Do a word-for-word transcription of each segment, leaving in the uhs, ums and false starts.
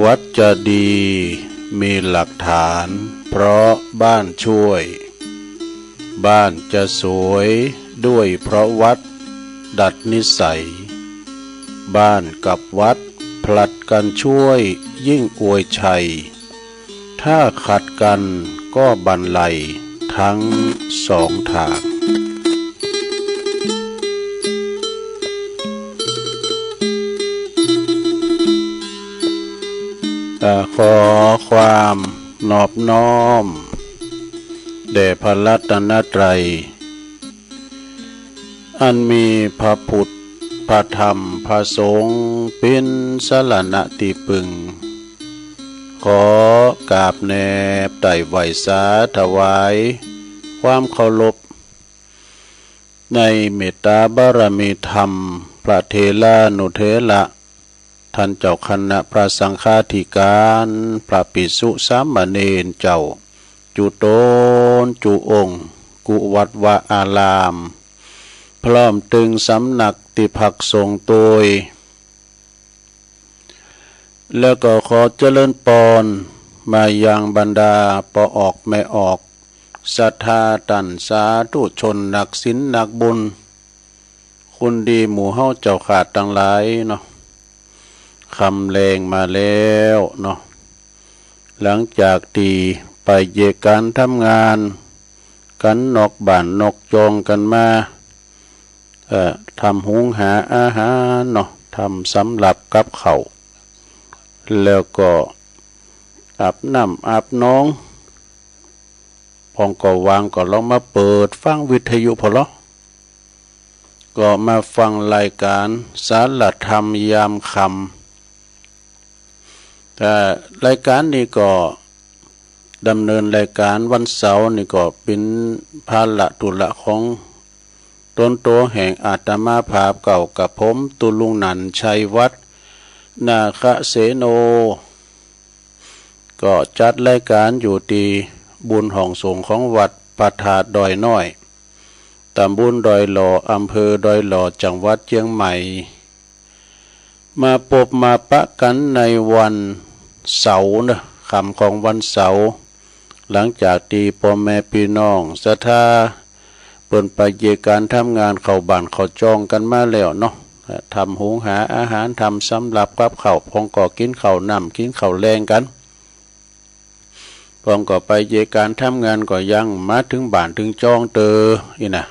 วัดจะดีมีหลักฐานเพราะบ้านช่วย บ้านจะสวยด้วยเพราะวัดดัดนิสัย บ้านกับวัดผลัดกันช่วยยิ่งอวยชัย ถ้าขัดกันก็บันไลทั้งสองทาง อ่า ขอความนอบน้อมแด่พระรัตนตรัย อันมีพระพุทธ พระธรรม พระสงฆ์ เป็นสรณะที่พึ่ง ขอกราบแนบไต่ไหว้สาถวาย ความเคารพ ในเมตตาบารมีธรรม พระเถรานุเถระ ท่านเจ้าคณะพระสังฆาธิการ พระภิกษุสามเณรเจ้า จุตนจุองค์ กุวัดวาอาราม พร้อมตึงสำนักที่พักสงฆ์โดย แล้วก็ขอเจริญปอนมายังบรรดาป้อออกแม่ออก ศรัทธาต้านสาธุชนนักศีลนักบุญ คนดีหมู่เฮาเจ้าข้าตังหลายเนาะ ค่ำแลงมาแล้วเนาะ หลังจากที่ไปเยียะก๋านทำงานกั๋นนอกบ้านนอกจองกั๋นมา เอ่อ ทำหุงหาอาหารเนาะ ทำสำหรับกับข้าว แล้วก็อาบน้ำอาบหนอง พ่องก็ว่างก็ลองมาเปิดฟังวิทยุพ่อเลาะ ก็มาฟังรายการสารธรรมยามค่ำ แต่รายการนี้ก็ดำเนินรายการวันเสาร์นี่ก็เป็นภาระธุระของตนตัวแห่งอาตมาภาพเก่ากับผม ตุลุงหนันชัยวัฒน์ นาคเสโน ก็จัดรายการอยู่ที่บุญห้องสงฆ์ของวัดพระธาตุดอยน้อย ตำบลดอยหล่อ อำเภอดอยหล่อ จังหวัดเชียงใหม่ มาปบมาปะกั๋นในวันเสาร์เนาะ ค่ำของวันเสาร์ หลังจากตี้ป้อแม่ปี้น้องศรัทธา เปิ้นไปเยียะก๋านทำงานเข้าบ้านเข้าจองกั๋นมาแล้วเนาะ ทำหุงหาอาหาร ทำสำหรับกับข้าว พ่องก็กิ๋นข้าวน้ำกิ๋นข้าวแลงกั๋น พ่องก็ไปเยียะก๋านทำงานก็ยังมาเถิงบ้านเถิงจองเตอ อี้นะ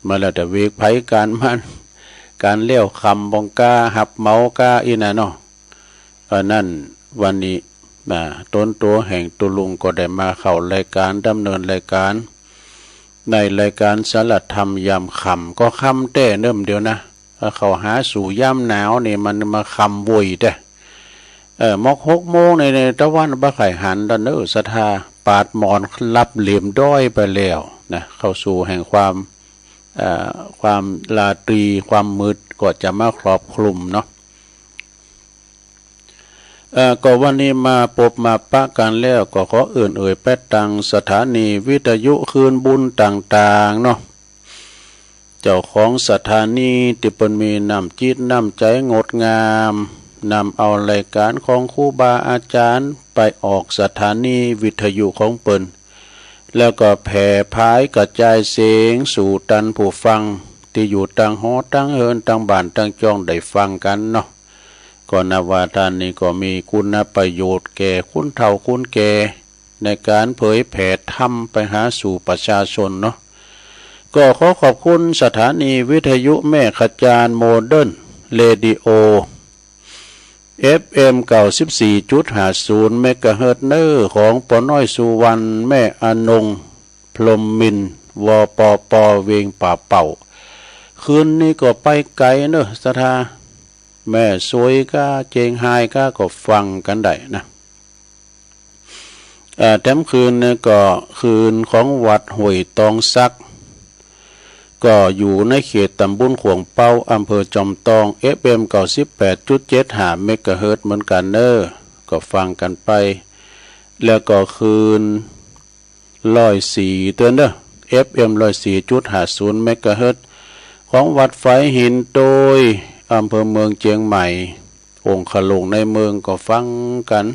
มาแล้วแต่เวกไผก๋านมัน ก๋านแล้วค่ำบ่องก้า หับเหมาก้า อี้นะเนาะ อันนั้นวันนี้นะ ตนตัวแห่งตุลุงก็ได้มาเข้ารายการดำเนินรายการ ในรายการสารธรรมยามค่ำ ก็ค่ำแต๊เนิ่มเดียวนะ เข้าหาสู่ยามหนาวนี่มันมาค่ำโว้ยแต๊ เออ มอกหกโมงใน ในตะวันบ่ใค่หันดอกเน้อศรัทธา ปาดหมอนหลับเหล็มด้อยไปแล้วนะ เข้าสู่แห่งความ เอ่อ ความราตรี ความมืดก็จะมาครอบคลุมเนาะ เอ่อ ก็วันนี้มาปบมาปะกั๋นแล้ว ก็ขอเอิ้นเอ่ยแปดตังสถานีวิทยุคืนบุญต่างๆ เนาะ เจ้าของสถานีตี้เปิ้นมีน้ำจิตน้ำใจ๋งดงาม นำเอารายการของครูบาอาจ๋ารย์ไปออกสถานีวิทยุของเปิ้น แล้วก็แผ่ผายกระจายเสียงสู่ต้านผู้ฟังตี้อยู่ตางหอตางเฮือนตางบ้านตางจองได้ฟังกั๋นเนาะ ก็นับว่าต้านนี้ก็มีคุณประโยชน์แก่คนเฒ่าคนแก่ ในก๋านเผยแผ่ธรรมไปหาสู่ประชาชนเนาะ ก็ขอขอบคุณสถานีวิทยุแม่ขจารโมเดิร์นเรดิโอ เอฟเอ็มเก้าสิบสี่จุดห้าศูนย์เมกะเฮิรตซ์เน้อ ของป้อน้อยสุวรรณ แม่อนง พรหมมินทร์ วปป เวียงป่าเป้า คืนนี้ก็ไปไก๋เน้อศรัทธา แม่สวยก้า เจียงฮายก้า ก็ฟังกั๋นได้นะ เอ่อ แถมคืนนี้ก็คืนของวัดห้วยตองสัก ก็อยู่ในเขตตำบลขวงเป้า อำเภอจอมตอง เอฟเอ็มเก้าสิบแปดจุดเจ็ดห้าเมกะเฮิรตซ์เหมือนกั๋นเน้อ ก็ฟังกั๋นไป แล้วก็คืน ร้อยสี่เตื้อนเน้อ เอฟเอ็มร้อยสี่จุดห้าศูนย์เมกะเฮิรตซ์ ของวัดฝายหินโตย อำเภอเมืองเจียงใหม่ องค์ขลุงในเมืองก็ฟังกัน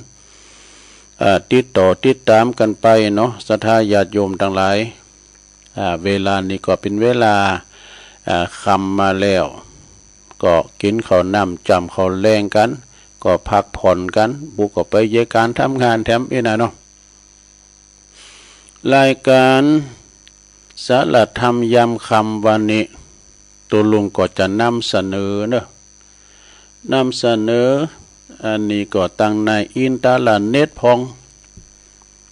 อ่า ติดต่อติดตามกันไปเนาะ ศรัทธาญาติโยมทั้งหลาย อ่า เวลานี้ก็เป็นเวลา อ่า ค่ำมาแล้ว ก็กินข้าวน้ำจ้ำข้าวแลงกัน ก็พักผ่อนกัน บุกก็ไปเยการทำงานแถมอีกนะเนาะ รายการสารธรรมยามค่ำวันนี้ ตัวลุงก็จะนำเสนอเนอะ นำเสนอ อันนี้ก็ตั้งในอินเทอร์เน็ตพอง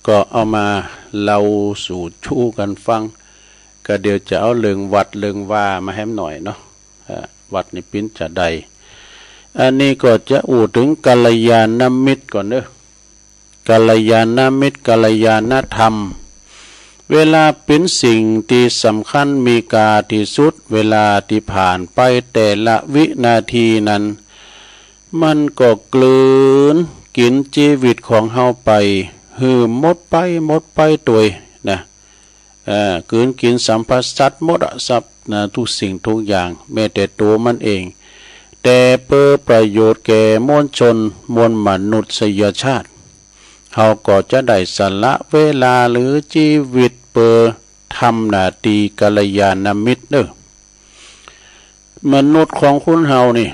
ก็เอามาเล่าสู่ชูกันฟัง ก็เดี๋ยวจะเอาเรื่องวัดเรื่องวามาแหมหน่อยเนาะ อ่า วัดนี่ปิ้นจะใด อันนี้ก็จะอู้ถึงกัลยาณมิตรก่อนเนอะ กัลยาณมิตร กัลยาณธรรม เวลาเป็นสิ่งที่สำคัญมีค่าที่สุด เวลาที่ผ่านไปแต่ละวินาทีนั้น มันก็กลืนกินชีวิตของเฮาไป หืมหมดไป หมดไปตัวยนะ เอ่อ กลืนกินสัมผัสสัตว์หมดอะ สัตว์นะ ทุกสิ่งทุกอย่าง แม้แต่ตัวมันเอง แต่เพื่อประโยชน์แก่มวลชน มวลมนุษยชาติ เฮาก็จะได้สละเวลาหรือชีวิตเพื่อทำหน้าที่กัลยาณมิตรเด้อ มนุษย์ของคนเฮานี่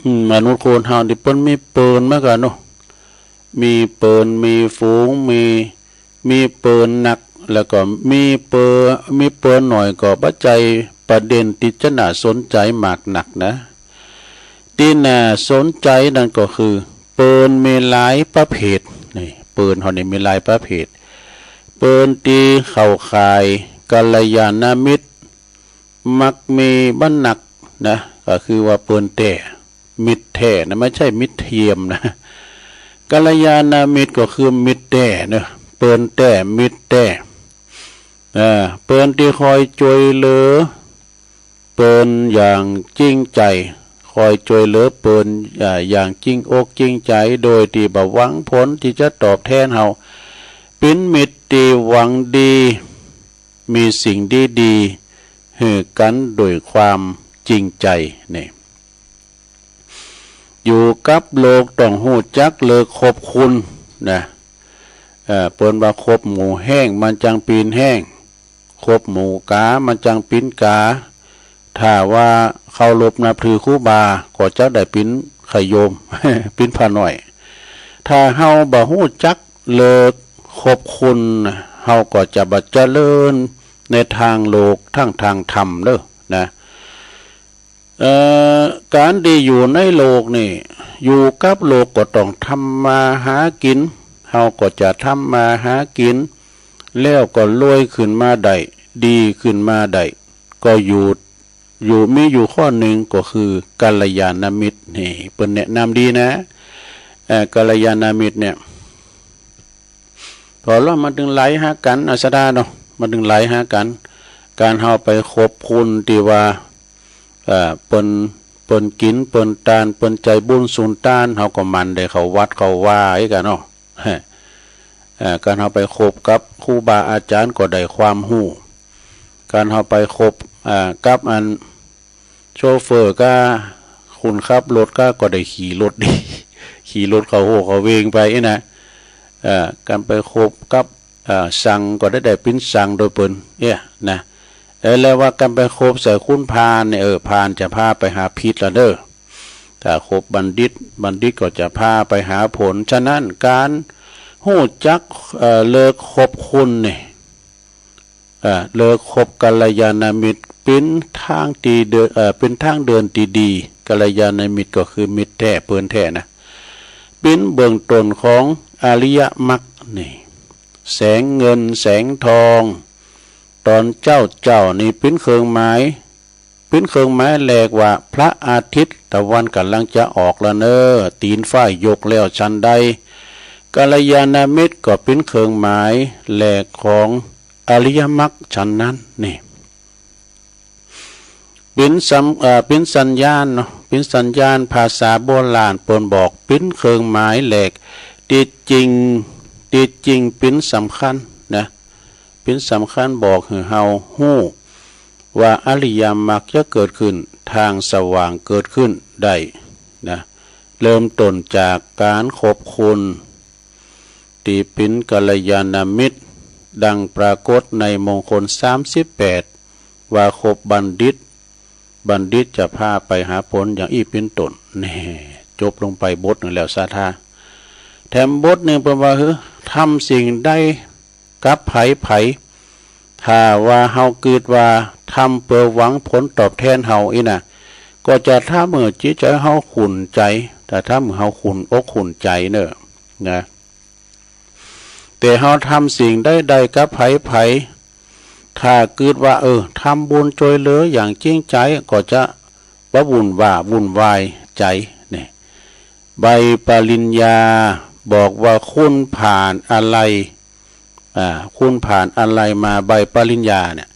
อืม มนุษย์คนเฮานี่เปิ้นมีเปิ้นเหมือนกันเนาะ มีเปิ้น มีฝูง มี มีเปิ้นนัก แล้วก็มีเปิ้น มีเปิ้นหน่อยก็บ่ใจ้ประเด็นที่จะน่าสนใจมากนักนะ ที่น่าสนใจนั่นก็คือ เปิ้นมีหลายประเภท นี่ เปิ้นเฮานี่มีหลายประเภท เปิ้นที่เข้าข่ายกัลยาณมิตร มักมีบ่นักนะ ก็คือว่าเปิ้นแท้ มิตรแท้นะ ไม่ใช่มิตรเทียมนะ กัลยาณมิตรก็คือมิตรแท้เนอะ เปิ้นแท้ มิตรแท้ เออ เปิ้นที่คอยช่วยเหลือ เปิ้นอย่างจริงใจ คอยช่วยเหลือเปิ้น อ่า อย่างจริงอกจริงใจ โดยที่บ่หวังผลที่จะตอบแทนเฮา เป็นมิตรที่หวังดี มีสิ่งดีๆ หื้อกันด้วยความจริงใจนี่ อยู่กับโลกต้องฮู้จักเลิกคบคนนะ เอ่อ เปิ้นว่าคบหมูแห้งมันจั่งปิ้นแห้ง คบหมูก๋ามันจั่งปิ้นก๋า ถ้าว่าเคารพนับถือครูบา ก็จะได้ปิ้นขะโยม ปิ้นพระน้อย ถ้าเฮาบ่ฮู้จักเลิกคบคนนะ เฮาก็จะบ่เจริญในทางโลกทั้งทางธรรมเด้อนะ เอ่อ การที่อยู่ในโลกนี่ อยู่กับโลกก็ต้องทำมาหากิน เฮาก็จะทำมาหากิน แล้วก็รวยขึ้นมาได้ ดีขึ้นมาได้ ก็อยู่ อยู่ มีอยู่ข้อหนึ่งก็คือกัลยาณมิตรนี่ เปิ้นแนะนำดีนะ เอ่อ กัลยาณมิตรเนี่ย พอเรามาถึงไหลหากัน เอาซะดาเนาะ มาถึงไหลหากัน การเฮาไปคบคนที่ว่า เอ่อ เปิ้น เปิ้นกิน เปิ้นตาน เปิ้นใจบุญสุนตาน เฮาก็หมั่นได้เข้าวัดเข้าวาอีกอะเนาะ เอ่อ การเฮาไปคบกับครูบาอาจารย์ก็ได้ความรู้ การเฮาไปคบ เอ่อ กับอัน โชเฟอร์ก็คนขับรถก็ ก็ได้ขี่รถดี ขี่รถเข้าโฮเข้าเวงไปอีกนะ เอ่อ การไปคบกับ เอ่อ ช่างก็ได้ ได้ปิ้นช่างโดยเปิ้นเนี่ยนะ เออ แล้วว่าการไปคบใส่คนพาลเนี่ย เออ พาลจะพาไปหาผิดละเด้อ ถ้าคบบัณฑิต บัณฑิตก็จะพาไปหาผล ฉะนั้นการฮู้จัก เอ่อ เลิกคบคนนี่ เอ่อ เลิกคบกัลยาณมิตร เป็นทางที่เดิน เอ่อ เป็นทางเดินที่ดี กัลยาณมิตรก็คือมิตรแท้ เปิ้นแท้นะ เป็นเบื้องต้นของอริยมรรคนี่ แสงเงินแสงทอง ตอนเจ๊าเจ๊านี่เป็นเครื่องหมาย เป็นเครื่องหมายแรกว่าพระอาทิตย์ตะวันกำลังจะออกแล้วเนอ ตีนฟ้ายกแล้วฉันใด กัลยาณมิตรก็เป็นเครื่องหมายแรกของอริยมรรคฉันนั้นนี่ เป็นสัม เอ่อ เป็นสัญญาณเนาะ เป็นสัญญาณภาษาโบราณเปิ้นบอกเป็นเครื่องหมายแรก ที่จริง ที่จริงเป็นสำคัญนะ เป็นสำคัญบอกให้เฮาฮู้ว่าอริยมรรคจะเกิดขึ้น ทางสว่างเกิดขึ้นได้นะ เริ่มต้นจากการขอบคุณที่เป็นกัลยาณมิตร ดังปรากฏในมงคลสามสิบแปด ว่าคบบัณฑิต บัณฑิตจะพาไปหาผลอย่างอี้เป็นต้น แน่ จบลงไปบทหนึ่งแล้วศรัทธา แถมบทหนึ่งเปิ้นว่า หื้อ ทำสิ่งใดกับไผไผ ถ้าว่าเฮาคิดว่าทำเปื้อหวังผลตอบแทนเฮาอี้นะ ก็จะทำหื้อจิตใจ๋เฮาขุ่นใจ๋ ถ้าทำหื้อเฮาขุ่นอกขุ่นใจ๋เน่อ นะ แต่เฮาทำสิ่งใดๆกับไผๆ ถ้าคิดว่า เออ ทำบุญจ้วยเหลืออย่างจริงใจ๋ ก็จะบ่วุ่นว่าวุ่นวายใจ๋ นี่ ใบปริญญาบอกว่าคุณผ่านอะไร อ่า คุณผ่านอะไรมา ใบปริญญาเนี่ย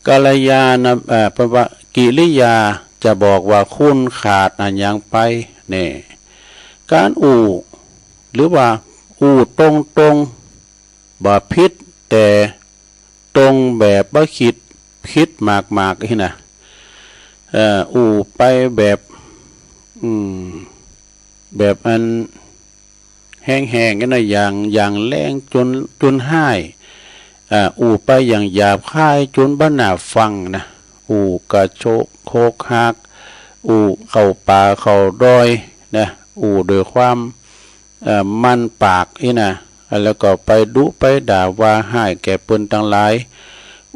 กัลยาณ เอ่อ แปลว่ากิริยาจะบอกว่าคุณขาดอะหยังไป นี่ การอู้ หรือว่าอู้ตรงๆ บ่ผิด แต่ตรงแบบบ่คิด ผิดมากๆ อี้นะ เอ่อ อู้ไปแบบ อืม แบบอันแฮงๆ กั๋นนะ อย่าง อย่างแรงจ๋น จ๋นฮ้าย อ่า อู้ไปอย่างหยาบคายจ๋นบ่น่าฟังนะ อู้กระโชกโคกฮัก อู้เข้าป่าเข้าดอยนะ อู้ด้วยความ เอ่อ มันปากอี้นะ แล้วก็ไปดุไปด่าว่าฮ้ายแก่เปิ้นตังหลาย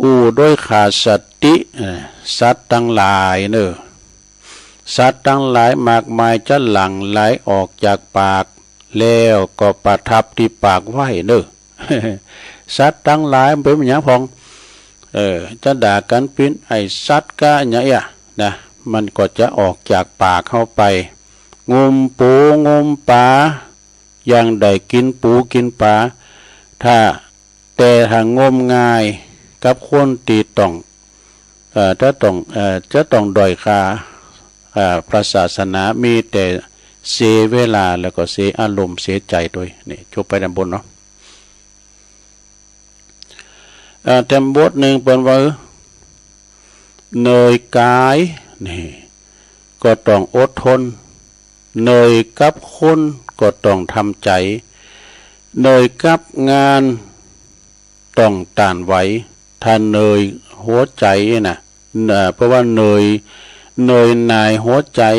อู้โดยขาดสติ เอ่อ สัตว์ตังหลายเน่อ สัตว์ตังหลายมากมายจะหลั่งไหลออกจากปาก แล้วก็ประทับที่ปากไว้เน่อ สัตว์ตังหลายมันเป๋นหยังพ่อง เออ จะด่ากั๋นเป๋นไอ้สัตว์กาหยังอี้นะ มันก็จะออกจากปากเฮาไป งมปูงมป๋า อย่างได้กิ๋นปูกิ๋นป๋า ถ้า แต่ถ้างมงายกับคนตี้ต้อง เอ่อ จะต้อง เอ่อ จะต้องด้อยค่า เอ่อ พระศาสนา มีแต่เสียเวลา แล้วก็เสียอารมณ์ เสียใจ๋ตวย นี่ จบไปด้านบนเนาะ เอ่อ แถมบทหนึ่งเปิ้นว่า เหนื่อยกาย นี่ ก็ต้องอดทน เหนื่อยกับคนก็ต้องทำใจ๋ เหนื่อยกับงานต้องต้านไหว ถ้าเหนื่อยหัวใจ๋นะ เอ่อ แปลว่าเหนื่อย เหนื่อยหน่ายหัวใจ๋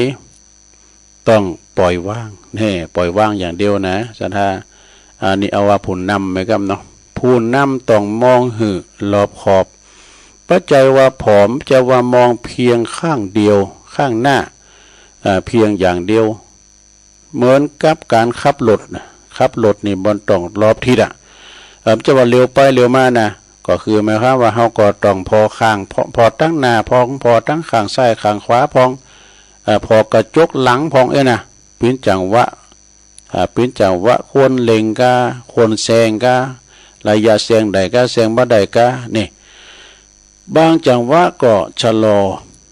ต้องปล่อยวาง แน่ ปล่อยวางอย่างเดียวนะศรัทธา อันนี้เอาว่าผู้นำไหมครับเนาะ ผู้นำต้องมองหื้อรอบขอบ บ่ใจ้ว่าผอม บ่ใจ้ว่ามองเพียงข้างเดียว ข้างหน้า เอ่อ เพียงอย่างเดียว เหมือนกับการขับรถนะ ขับรถนี่มันต้องรอบทิศอะ เอ่อ บ่ใจ้ว่าเร็วไปเร็วมานะ ก็คือหมายความว่าเฮาก็ต้องผ่อข้าง ผ่อ ผ่อตังหน้าพ่อง ผ่อตังข้างซ้ายข้างขวาพ่อง เอ่อ ผ่อกระจกหลังพ่อง เอ้ยนะ เป๋นจังหวะ อ่า เป๋นจังหวะควรเร่งก้า ควรแซงก้า ระยะแซงได้ก้า แซงบ่ได้ก้า นี่ บางจังหวะก็ชะลอ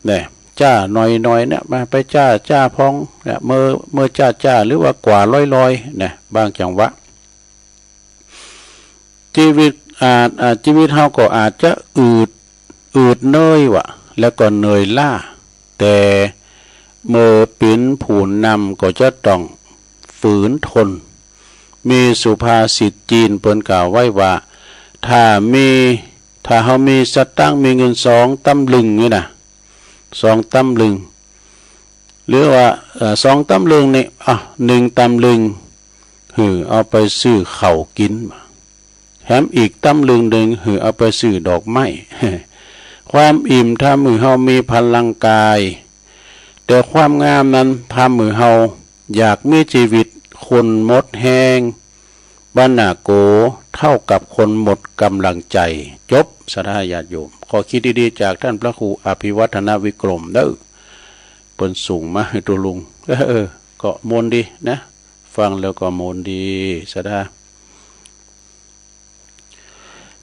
เนี่ย จ้าหน่อยๆ เนี่ย มาไปจ้า จ้าพ่อง เนี่ย เมื่อ เมื่อจ้า จ้า หรือว่ากว่าลอยๆ เนี่ย บางจังหวะ ชีวิตอาจ อ่า ชีวิตเฮาก็อาจจะอืด อืดเหนื่อยวะ แล้วก็เหนื่อยล้า แต่เมื่อเป๋นผู้นำก็จะต้องฝืนทน มีสุภาษิตจีนเปิ้นกล่าวไว้ว่า ถ้ามี ถ้าเฮามีสตางค์ มีเงินสองตำลึงนี่นะ สองตำลึง หรือว่า เอ่อ สองตำลึงนี่ อ่ะ หนึ่งตำลึง หื้อเอาไปซื้อข้าวกิ๋น แถมอีกตำลึงหนึ่งหื้อเอาไปซื้อดอกไม้ ความอิ่มทำหื้อเฮามีพลังกาย แต่ความงามนั้นทำหื้อเฮาอยากมีชีวิตคนหมดแฮง บ่น่าโก๋เท่ากับคนหมดกำลังใจ จบ ศรัทธาญาติโยม ข้อคิดดีๆ จากท่านพระครูอภิวัฒนวิกรมเด้อ เปิ้นส่งมาหื้อตุ๊ลุง เออ ก็ม่วนดีนะ ฟังแล้วก็ม่วนดี ศรัทธา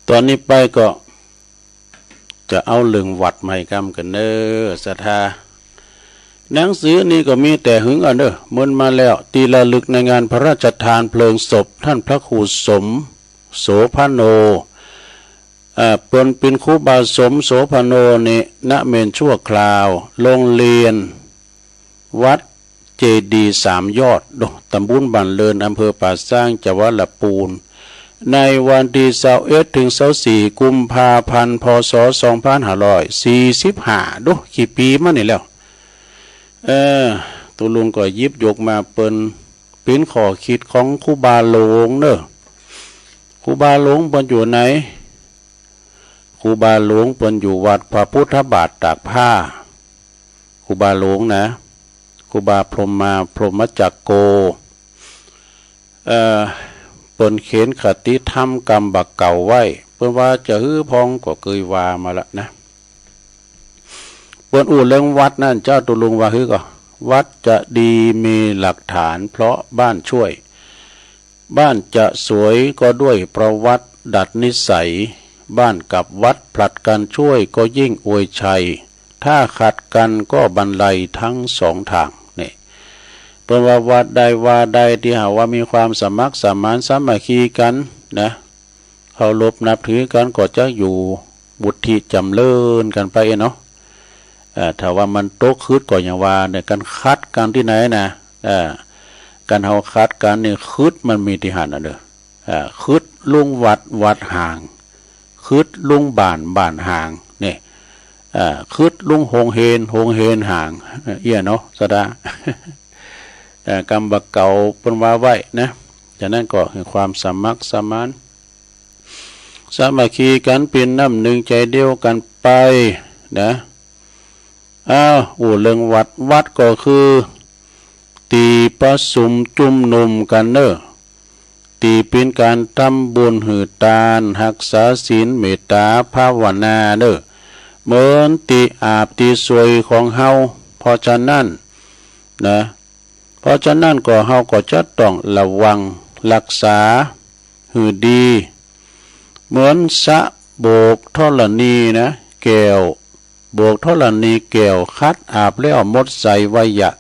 ต๋อนนี้ไปก็จะเอาเรื่องวัดมาหื้อก้ำกั๋นเน่อ ศรัทธา หนังสือนี้ก็มีแต่หึงอันเน่อ เมินมาแล้ว ที่ระลึกในงานพระราชทานเพลิงศพท่านพระครูสม โสภโน เอ่อ เปิ้นเป๋นครูบาสมโสภโนนี่ ณ เมรุชั่วคราว โรงเรียน วัด เจดีย์สามยอด โด ตำบลบ้านเลิน อำเภอป่าซาง จังหวัดลำพูน ในวันที่ซาวเอ็ดถึงซาวสี่กุมภาพันธ์ พ.ศ. สองพันห้าร้อยสี่สิบห้า โด กี่ปีมานี่แล้ว เออ ตุ๊ลุงก็หยิบยกมาเปิ้น เป๋นข้อคิดของครูบาหลวงเน่อ ครูบาหลวงเปิ้นอยู่ไหน ครูบาหลวงเปิ้นอยู่วัดพระพุทธบาทตากผ้า ครูบาหลวงนะ ครูบาพรหมา พรหมจักโก เอ่อ เปิ้นเขียนคติธรรมกำบ่าเก่าไว้ เปิ้นว่าจะหื้อพองก็เกยว่ามาละนะ เปิ้นอู้เรื่องวัดนั่น เจ้าตุ๊ลุงว่าหื้อก็ วัดจะดีมีหลักฐานเพราะบ้านช่วย บ้านจะสวยก็ด้วยเพราะวัดดัดนิสัย บ้านกับวัดผลัดกันช่วยก็ยิ่งอวยชัย ถ้าขัดกันก็บันไลทั้งสองทาง นี่เปิ้นว่าวัดใดวาใดตี้หากว่ามีความสมัครสมานสามัคคีกันนะ เคารพนับถือกันก็จะอยู่วุฒิจ๋ำเริญกันไปเนาะ เอ่อ ถ้าว่ามันตกขึดก็อย่างว่าเนี่ย การขัดกันตี้ไหนนะ เอ่อ การเฮาขัดกันเนี่ย ขึดมันมีตี้หั้นน่ะเด้อ เอ่อ ขึดลุงวัด วัดห่าง ขึดลุงบ้าน บ้านห่าง เนี่ย เอ่อ ขึดลุงโฮงเฮน โฮงเฮนห่าง เอี้ยเนาะ สะดา เอ่อ กำบ่าเก่าเปิ้นว่าไว้นะ ฉะนั้นก็ให้ความสมัครสมาน สามัคคีกันเป๋นน้ำหนึ่งใจเดียวกันไปนะ อ้าว อู้เรื่องวัด วัดก็คือ ตี้ประสุมจุมนุมกันเน่อ ตี้เป๋นการทำบุญหื้อตาน ฮักษาศีล เมตตา ภาวนาเน่อ เหมือนตี้อาบตี้สวยของเฮา เพราะฉะนั้นนะ เพราะฉะนั้นก็เฮาก็จะต้องระวังรักษาหื้อดี เหมือนสระโบกธรณีนะ แก้ว โบกธรณีแก้ว ขัดอาบแล้วหมดใสไวยะ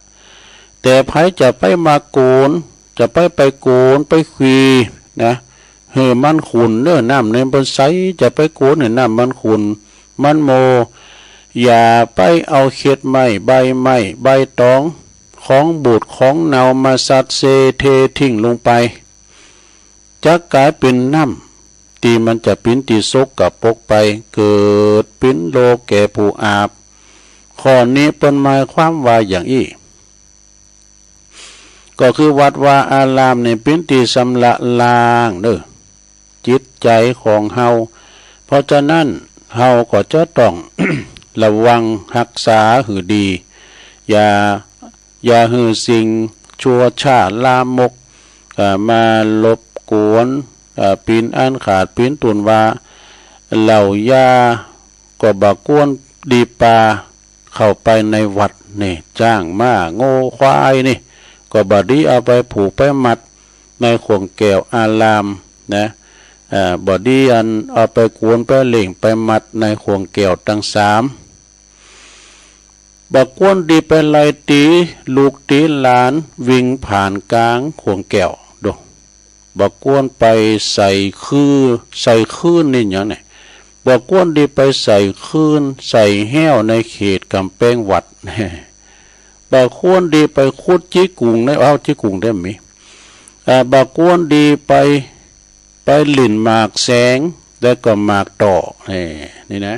แต่ใผจะไปมาโกน จะไปไปโกนไปขีนะ หื้อมันขุ่นเน่อ น้ำในเปิ้นใส จะไปโกนหื้อน้ำมันขุ่น มันโม อย่าไปเอาเข็ดไม้ ใบไม้ ใบตอง ของบูดของเน่ามาสัดเซเททิ้งลงไป จะกลายเป๋นน้ำตี้มันจะเป๋นตี้สกปรกไป เกิดเป๋นโรคแก่ผู้อาบ ข้อนี้เปิ้นหมายความว่าอย่างอี้ ก็คือวัดวาอารามเนี่ยเป๋นตี้ชำระล้างเน่อ จิตใจของเฮา เพราะฉะนั้นเฮาก็จะต้อง ระวังฮักษาหื้อดี อย่า อย่าหื้อสิ่งชั่วช้าลามก เอ่อ มารบกวน เอ่อ เป๋นอันขาดเป๋นต้นว่า เหล้ายาก็บ่ควรดีปา เข้าไปในวัดนี่ จ๊างม้า งัว ควายนี่ ก็บ่ดีเอาไปผูกไปมัดในข่วงแก้วอารามนะ เอ่อ บ่ดีอันเอาไปกวนไปเล่งไปมัดในข่วงแก้วตังสาม บ่ควรดีไปไล่ตี๋ลูกตี๋หลานวิ่งผ่านกลางข่วงแก้ว โด บ่ควรไปใส่คือ ใส่คืนนี่หยังเนี่ย บ่ควรดีไปใส่คืน ใส่แห้วในเขตก๋ำแปงวัด บ่ควรดีไปขุดจิกุ่งใน เอ้า จิกุ่งได้มี เอ่อ บ่ควรดีไป ไปหลิ้นหมากแสง แล้วก็หมากต่อ นี่ นี่นะ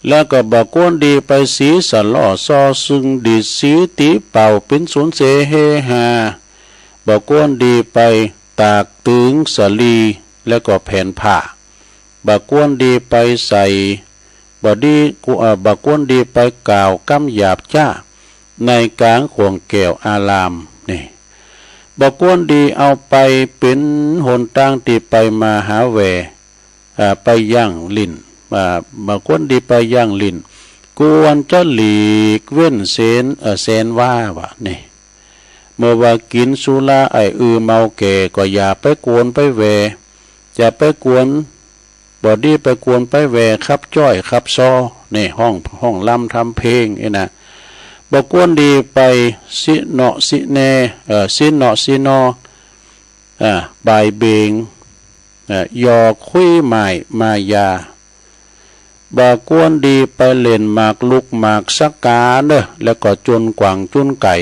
แล้วก็บ่ควรดีไปสีสะเลาะซอซึ่งดีดสีตี๋เป่าเป๋นสุนเสเฮฮา บ่ควรดีไปตากตึงสาลี แล้วก็แผ่นผ้า บ่ควรดีไปใส่ บ่ดี เอ่อ บ่ควรดีไปกล่าวกำหยาบจ้าในกลางข่วงแก้วอาราม นี่ บ่ควรดีเอาไปเป๋นหนตางตี้ไปมาหาแหว่ อ่า ไปย่างหลิ้น อ่า บ่ควรดีไปย่างหลิ้น ควรจะหลีกเว้นเส้น เอ่อ เส้นว่า ว่านี่ เมื่อว่ากิ๋นสุราไอ้อือเมาแก่ ก็อย่าไปกวนไปแหว่ อย่าไปกวน บ่ดีไปกวนไปแหว่ขับจ้อยขับซอ นี่ ฮ้อง ฮ้องลำทำเพลงนี่นะ บ่ควรดีไปสิเนาะสิแน เอ่อ สิเนาะสินอ อ่า บ่ายเบง เอ่อ หยอกคุยหมายมายา บ่าควรดีไปเล่นหมากลุกหมากสะกาเนอะ แล้วก็จนกว่างจุนไก่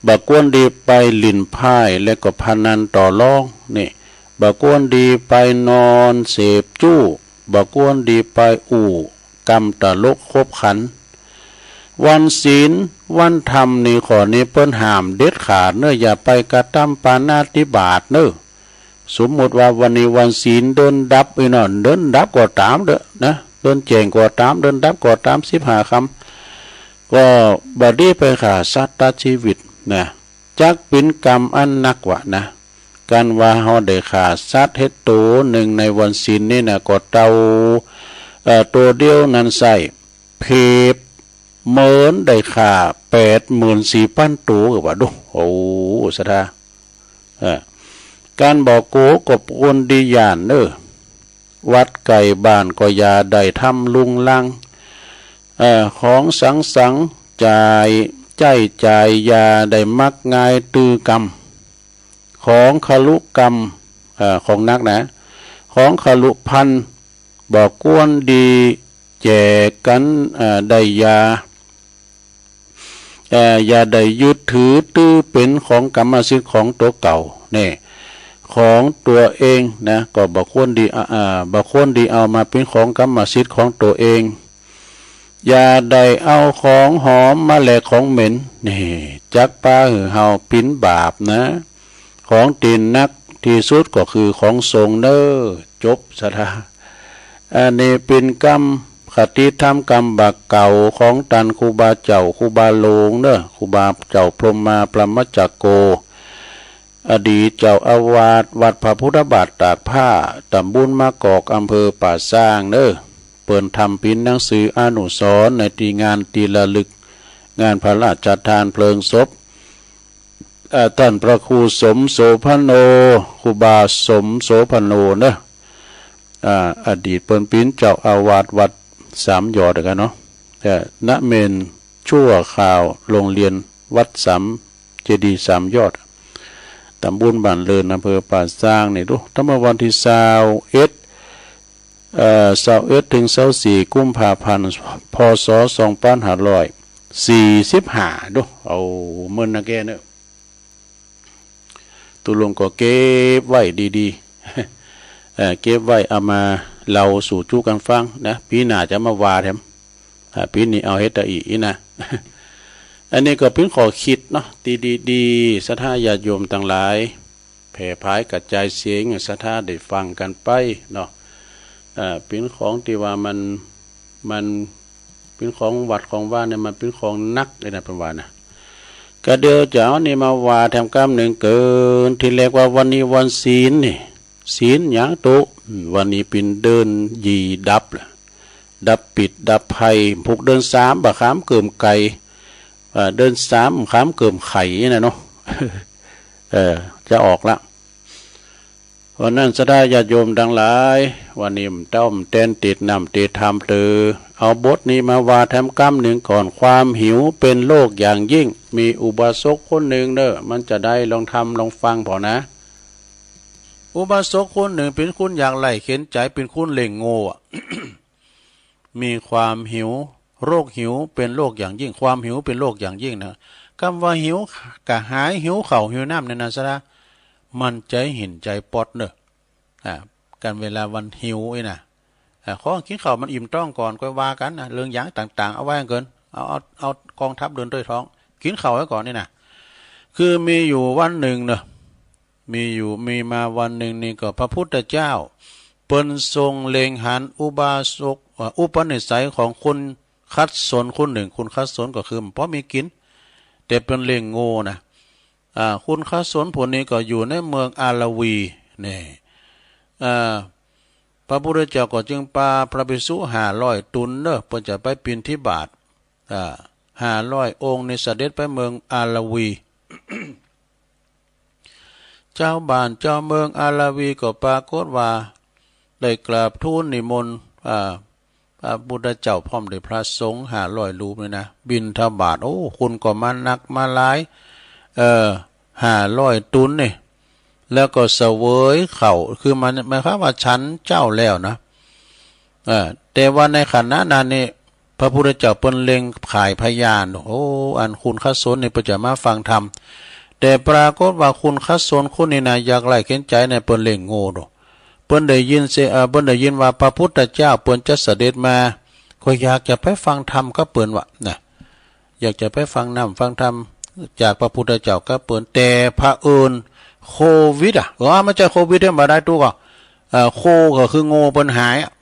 บ่าควรดีไปหลินไพ่และก็พนันต่อรองนี่ บ่าควรดีไปนอนเสพจู้ บ่าควรดีไปอู้กำตลกคบขัน วันศีลวันธรรมนี่ข้อนี้เปิ้นห้ามเด็ดขาดเนอะ อย่าไปกระทำปาณาติบาตเนอะ สมมุติว่าวันนี้วันศีลเดินดับอีเนาะ เดินดับก็ตามเด้อนะ เดินแจ้งก็ตาม เดินดับก็ตาม สิบห้าค่ำ ก็บ่ดีไปฆ่าสัตว์ตัดชีวิตนะ จักเป๋นกรรมอันหนักวะนะ กันว่าเฮาได้ฆ่าสัตว์เฮ็ดโตหนึ่งในวันศีลนี่นะ ก็เต่า เอ่อ โตเดียวนั้นไส้ เปรียบเหมือนได้ฆ่าแปดหมื่นสี่พันโต ก็ว่าดู โอ้ ศรัทธา เอ่อ การบ่โกก็ควรดีย่านเนอะ วัดใกล้บ้านก็อย่าได้ทำรุงรัง เอ่อ ของสังสรรค์จ่าย ใจ๊จ่ายอย่าได้มักง่ายตื้อกำ ของครุกรรม เอ่อ ของหนักนะ ของครุภัณฑ์ บ่ควรดีแจกกัน เอ่อ ได้อย่า เอ่อ อย่าได้ยึดถือตื้อเป๋นของกรรมสิทธิ์ของตั๋วเก่าแน่ ของตั๋วเองนะ ก็บ่ควรดี อ่า อ่า บ่ควรดีเอามาเป๋นของกรรมสิทธิ์ของตั๋วเอง อย่าได้เอาของหอมมาแลกของเหม็น นี่ จักปาหื้อเฮาเป๋นบาปนะ ของตี้หนักตี้สุดก็คือของสงฆ์เนอะ จบ ศรัทธา อันนี้เป๋นกรรม คติธรรมกรรมบ่าเก่าของต้านครูบาเจ้า ครูบาหลวงเนอะ ครูบาเจ้าพรหมมา พรหมจักโก อดีตเจ้าอาวาสวัดพระพุทธบาทตากผ้า ตำบลมะกอก อำเภอป่าซางเนอะ เปิ้นทำเป๋นหนังสืออนุสรณ์ในตี้งานตี้ระลึก งานพระราชทานเพลิงศพ เอ่อ ต้านพระครูสมโสภโณ ครูบาสมโสภโณเนอะ อ่า อดีตเปิ้นเป๋นเจ้าอาวาสวัดสามยอดกันเนาะ เอ่อ ณ เมรุชั่วคราวโรงเรียนวัดสามเจดีย์สามยอด ตำบลบ้านเลิน อำเภอป่าซางนี่ดู ตั้งแต่วันตี้ซาวเอ็ด เอ่อ ซาวเอ็ด ถึง ซาวสี่ กุมภาพันธ์ พ.ศ. สองปันห้าร้อยสี่สิบห้า ดู เอาเมินนะแกเนอะ ตกลงก็เก็บไว้ดีๆ เอ่อ เก็บไว้เอามาเล่าสู่จุกั๋นฟังนะ ปี๋หน้าจะมาว่าแถม อ่า ปี๋นี้เอาเฮ็ดตะอี้นะ อันนี้ก็เป๋นข้อคิดเนาะ ตี้ดีๆ ศรัทธาญาติโยมตังหลาย แผ่ผายกระจายเสียงศรัทธาได้ฟังกั๋นไปเนาะ เอ่อ เป๋นของตี้ว่ามัน มันเป๋นของวัดของวาเนี่ย มันเป๋นของหนักเลยนะ เปิ้นว่านะ ก็เดี๋ยวจะเอานี่มาว่าแถมกำนึ่งเกิน ตี้เรียกว่าวันนี้วันศีลนี่ ศีลหยังตุ๊ อืม วันนี้เป๋นเดือนยี่ดับล่ะ ดับปิดดับภัย ผูกเดือนสามบ่าขามเกิ่มไก่ เอ่อ เดือนสามขามเกิ่มไข่นะเนาะ เออ จะออกละ เพราะนั้นศรัทธาญาติโยมตังหลาย วันนี้ต้อมแตนติดน้ำติดธรรมเตอ เอาบทนี้มาว่าแถมกำนึ่งก่อน ความหิวเป็นโรคอย่างยิ่ง มีอุบาสกคนนึ่งเนอะ มันจะได้ลองทำลองฟังผ่อนะ อุบาสกคนนึ่งเป๋นคนอยากไร้เข็ญใจ๋ เป๋นคนเล่งโง่อะ มีความหิว โรคหิวเป็นโรคอย่างยิ่ง ความหิวเป็นโรคอย่างยิ่งนะ กำว่าหิวกระหาย หิวข้าวหิวน้ำเนี่ยนะศรัทธา มันใจ๋หินใจ๋ป๊อดเนอะ อ่า กันเวลาวันหิวนี่นะ อ่า ขอกิ๋นข้าวมันอิ่มต๊องก่อน ค่อยว่ากั๋นนะ เรื่องหยังต่างๆ เอาไว้ก่อน เอา เอา เอากองทัพเดินด้วยท้อง กิ๋นข้าวไว้ก่อนนี่นะ คือมีอยู่วันนึ่งเนอะ มีอยู่ มีมาวันนึ่งนี่ก็พระพุทธเจ้า เปิ้นทรงเล็งหันอุบาสก เอ่อ อุปนิสัยของคนขัดสนคนนึ่ง คนขัดสนก็คือบ่มีกิ๋น แต่เปิ้นเล่งโง่นะ อ่า คนขัดสนผู้นี้ก็อยู่ในเมืองอาราวี นี่ อ่า พระพุทธเจ้าก็จึงปาพระภิกษุห้าร้อยต๋นเนอะ เปิ้นจะไปบิณฑบาต อ่า ห้าร้อยองค์นี่เสด็จไปเมืองอาราวี เจ้าบ้านเจ้าเมืองอาราวีก็ปรากฏว่า ได้กราบทูลนิมนต์ อ่า พระพุทธเจ้าพร้อมด้วยพระสงฆ์ห้าร้อยรูปนี่นะ บิณฑบาต โอ้ คนก็มานักมาหลาย เอ่อ ห้าร้อยต๋นนี่ แล้วก็เสวยข้าว คือมัน หมายความว่าฉันข้าวแล้วนะ เออ แต่ว่าในขณะนั้นนี่ พระพุทธเจ้าเปิ้นเล็งข่ายพยาน โอ้ อันคุณคัดสนนี่เปิ้นจะมาฟังธรรม แต่ปรากฏว่าคุณคัดสนคนนี้นะ อยากไล่เข็นใจเนี่ย เปิ้นเล็งโง่ดู เปิ้นได้ยินเสย เอ่อ เปิ้นได้ยินว่าพระพุทธเจ้าเปิ้นจะเสด็จมา ก็อยากจะไปฟังธรรมกับเปิ้นวะนะ อยากจะไปฟังน้ำฟังธรรมจากพระพุทธเจ้ากับเปิ้น แต่เผอิญโควิดอ่ะ เออ ไม่ใช่โควิดธรรมดา ทุกข์อ่ะ เอ่อ โคก็คือโง่เปิ้นหายอ่ะ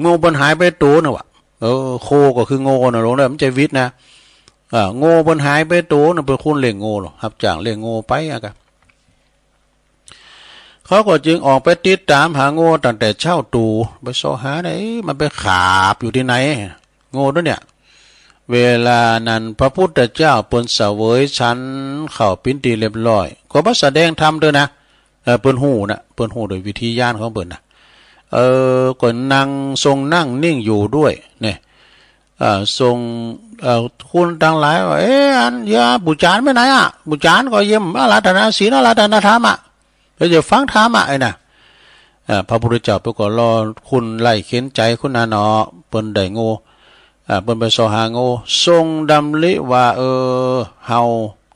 โง่เปิ้นหายไปตัวนึงวะ เออ โคก็คือโง่นะ หลวงเด้อ ไม่ใช่วิดนะ เออ โง่เปิ้นหายไปตัวนึง เปิ้นคุณเล็งโง่หรอ รับจ้างเล็งโง่ไปอ่ะกะ เขาก็จึงออกไปติดตามหาโง่ตั้งแต่เช้าตรู่ ไปเสาะหาได้ เอ๊ะ มันไปขาบอยู่ที่ไหน โง่ตัวเนี่ย เวลานั้นพระพุทธเจ้าเปิ้นเสวยฉันข้าวปิ้นตีเรียบร้อย ก็มาแสดงธรรมเด้อนะ เออ เปิ้นฮู้นะ เปิ้นฮู้โดยวิธีญาณของเปิ้นนะ เออ ก็นั่งทรงนั่งนิ่งอยู่ด้วยเนี่ย เอ่อ ทรง เอ่อ คุณทั้งหลายว่า เอ๊ะ อันยาปู่จารย์ไปไหนอ่ะ ปู่จารย์ก็เยี่ยมอาราธนาศีลอาราธนาธรรมอ่ะ เปิ้นจะฟังธรรมอ่ะ ไอ้น่ะ เอ่อ พระพุทธเจ้าเปิ้นก็รอคุณไล่เข็นใจคุณน่ะเนาะ เปิ้นได้โง่ เอ่อ เปิ้นไปเสาะหาโง่ ทรงดำริว่า เออ เฮา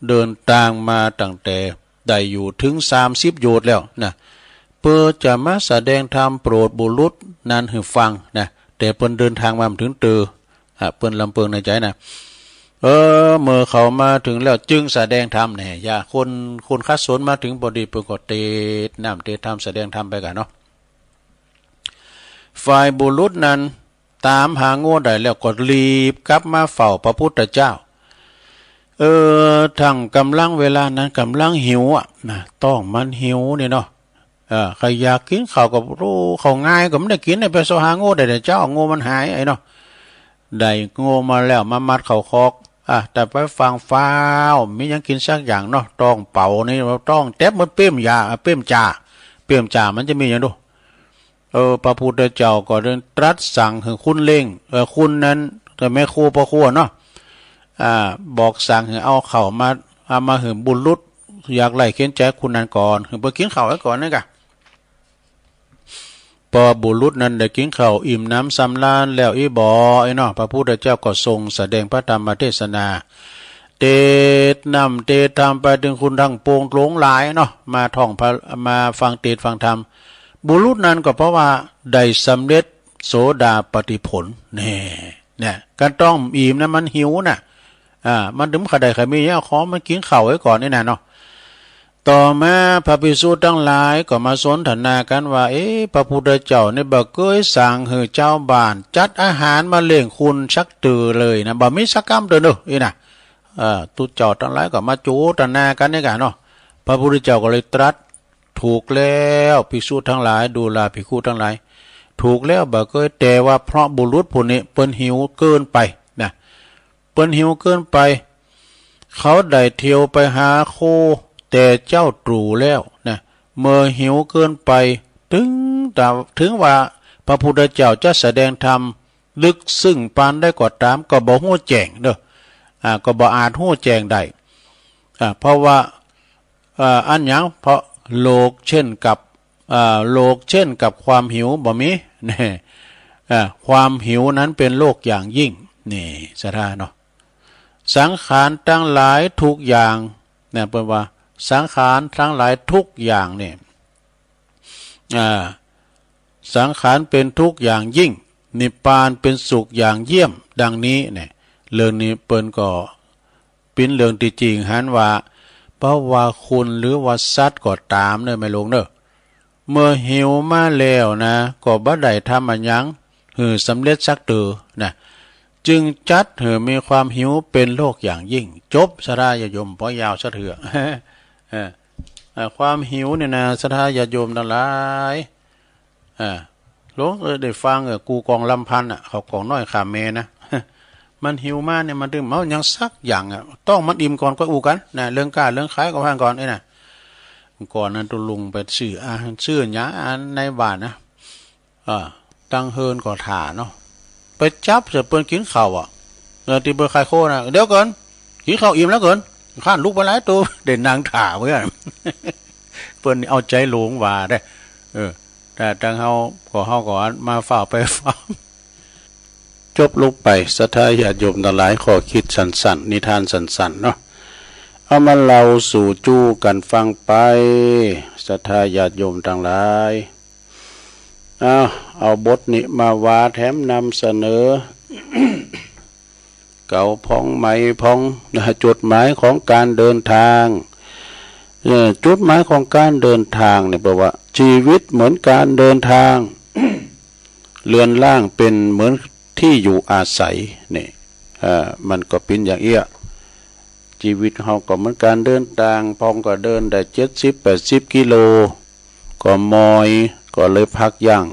เดินทางมาตั้งแต่ ได้อยู่ถึงสามสิบโยชน์แล้วนะ เปิ้นจะมาแสดงธรรมโปรดบุรุษนั้นหื้อฟังนะ แต่เปิ้นเดินทางมาบ่ถึงเตื้อ อ่ะ เปิ้นลำเปิงในใจนะ เออ เมื่อเขามาถึงแล้วจึงแสดงธรรมเนี่ย ยาคน คนคัดสนมาถึงพอดี เปิ้นก็เตศน์น้ำเตศน์ธรรม แสดงธรรมไปก่อนเนาะ ฝ่ายบุรุษนั้น ตามหาโง่ได้แล้วก็รีบกลับมาเฝ้าพระพุทธเจ้า เออ ทั้งกำลังเวลานั้นกำลังหิวอ่ะนะ ท้องมันหิวนี่เนาะ เออ ใครอยากกินข้าวก็รู้ ข้าวง่ายก็ไม่ได้กิน ไปเสาะหาโง่ได้แต่เช้า โง่มันหายไอ้เนาะ ได้โง่มาแล้วมามัดเข้าคอก อ่ะ แต่ไปฟังฟ้าว มีหยังกินสักอย่างเนาะ ท้องเป๋านี่ ท้องเต็มหมด เปรมยา เปรมจ่า เปรมจ่ามันจะมีหยังดู เออ พระพุทธเจ้าก็ได้ตรัสสั่งหื้อคุณเล็ง เออ คุณนั้น แต่แม่ครัวพ่อครัวเนาะ อ่า บอกสั่งหื้อเอาข้าวมา เอามาหื้อบุรุษ อยากไล่เข็นใจคุณนั้นก่อน หื้อไปกินข้าวไว้ก่อนนั่นกะ พอบุรุษนั้นได้กินข้าวอิ่มหนำสำราญแล้วอี้บ่ไอ้เนาะ พระพุทธเจ้าก็ทรงแสดงพระธรรมเทศนา เตศน์น้ำเตศน์ธรรมไปถึงคุณทั้งปวงหลงหลายเนาะ มาท่องพระ มาฟังเตศน์ฟังธรรม บุรุษนั้นก็เพราะว่าได้สำเร็จโสดาปัตติผล แน่ เนี่ย การท้องอิ่มนะมันหิวน่ะ อ่า มันถึงขะได้ขะมีเนี่ย ขอมันกินข้าวไว้ก่อนนี่นะเนาะ ต่อมาพระภิกษุทั้งหลายก็มาสนทนากันว่า เอ๊ะ พระพุทธเจ้าเนี่ยบ่เกยสั่งหื้อชาวบ้านจัดอาหารมาเลี้ยงคุณสักเตื้อเลยนะ บ่มีสักกำเตื้อเนอะ อี้นะ เอ่อ ตุ๊เจ้าทั้งหลายก็มาโจทนากันเนี่ยกันเนาะ พระพุทธเจ้าก็เลยตรัส ถูกแล้วภิกษุทั้งหลาย ดูราภิกขุทั้งหลาย ถูกแล้วบ่เกย แต่ว่าเพราะบุรุษผู้นี้เปิ้นหิวเกินไปนะ เปิ้นหิวเกินไป เขาได้เที่ยวไปหาโคแต่เจ้าตรู่แล้วนะ เมื่อหิวเกินไป ถึงแต่ ถึงว่าพระพุทธเจ้าจะแสดงธรรมลึกซึ้งปานใดก็ตาม ก็บ่ฮู้แจ้งเด้อ อ่า ก็บ่อาจฮู้แจ้งได้ อ่า เพราะว่า เอ่อ อันหยัง เพราะโรคเช่นกับ เอ่อ โรคเช่นกับความหิวบ่มี เนี่ย เอ่อ ความหิวนั้นเป็นโรคอย่างยิ่ง นี่ ศรัทธาเนาะ สังขารทั้งหลายทุกอย่าง เนี่ย เปิ้นว่า สังขารทั้งหลายทุกอย่างเนี่ย อ่า สังขารเป็นทุกข์อย่างยิ่ง นิพพานเป็นสุขอย่างเยี่ยม ดังนี้เนี่ย เรื่องนี้เปิ้นก็ ปิ้นเรื่องตี้จริงหันว่า เพราะว่าคุณหรือว่าสัตว์ก็ตามเนอะ แม่หลวงเนอะ เมื่อหิวมาแล้วนะ ก็บ่ได้ทำอะหยังหื้อสำเร็จสักเตื้อนะ จึงจัดหื้อมีความหิวเป็นโรคอย่างยิ่ง จบ ศรัทธาญาติโยม บ่ยาวซะเตื้อ เออ เอ่อ ความหิวเนี่ยนะ ศรัทธาญาติโยมทั้งหลาย อ่า หลวง เออ ได้ฟัง เออ กู่กองลำพันธ์อ่ะ เขากองน้อยข้ามแม่นะ มันหิวมาเนี่ย มันถึงเมาหยังสักอย่างอ่ะ ท้องมันอิ่มก่อนก็อู้กันนะ เรื่องก้าเรื่องขายก็ว่าก่อนไอ้น่ะ ก่อนนั้นตุ๊ลุงไปซื้ออาหาร ซื้อหยังในบ้านนะ อ่า ตั้งเฮือนก็ถ่าเนาะ ไปจับเสร็จเปิ้นกินข้าวอ่ะ แล้วตี้เปิ้นขายโคนะ เดี๋ยวก่อน กินข้าวอิ่มแล้วก่อน ข้านลุกไปหลายตัว ได้นั่งถ่าเพื่อน เปิ้นเอาใจหลวงว่าได้ เออ แต่ตังเฮาก็เฮาก็อันมาฝ่าไปฝ่า จบลงไป ศรัทธาญาติโยมทั้งหลาย ขอคิดสั้นๆ นิทานสั้นๆ เนาะ เอามาเล่าสู่จู้กันฟังไป ศรัทธาญาติโยมทั้งหลาย เอา เอาบทนี้มาว่าแถมนำเสนอ เก่าพองใหม่พอง นะ จุดหมายของการเดินทาง เอ่อ จุดหมายของการเดินทางเนี่ยแปลว่าชีวิตเหมือนการเดินทาง เรือนร่างเป็นเหมือนที่อยู่อาศัย นี่ เอ่อ มันก็เป็นอย่างเอี้ย ชีวิตเฮาก็เหมือนการเดินทาง พองก็เดินได้เจ็ดสิบแปดสิบกิโล ก็มอย ก็เลยพักยั้ง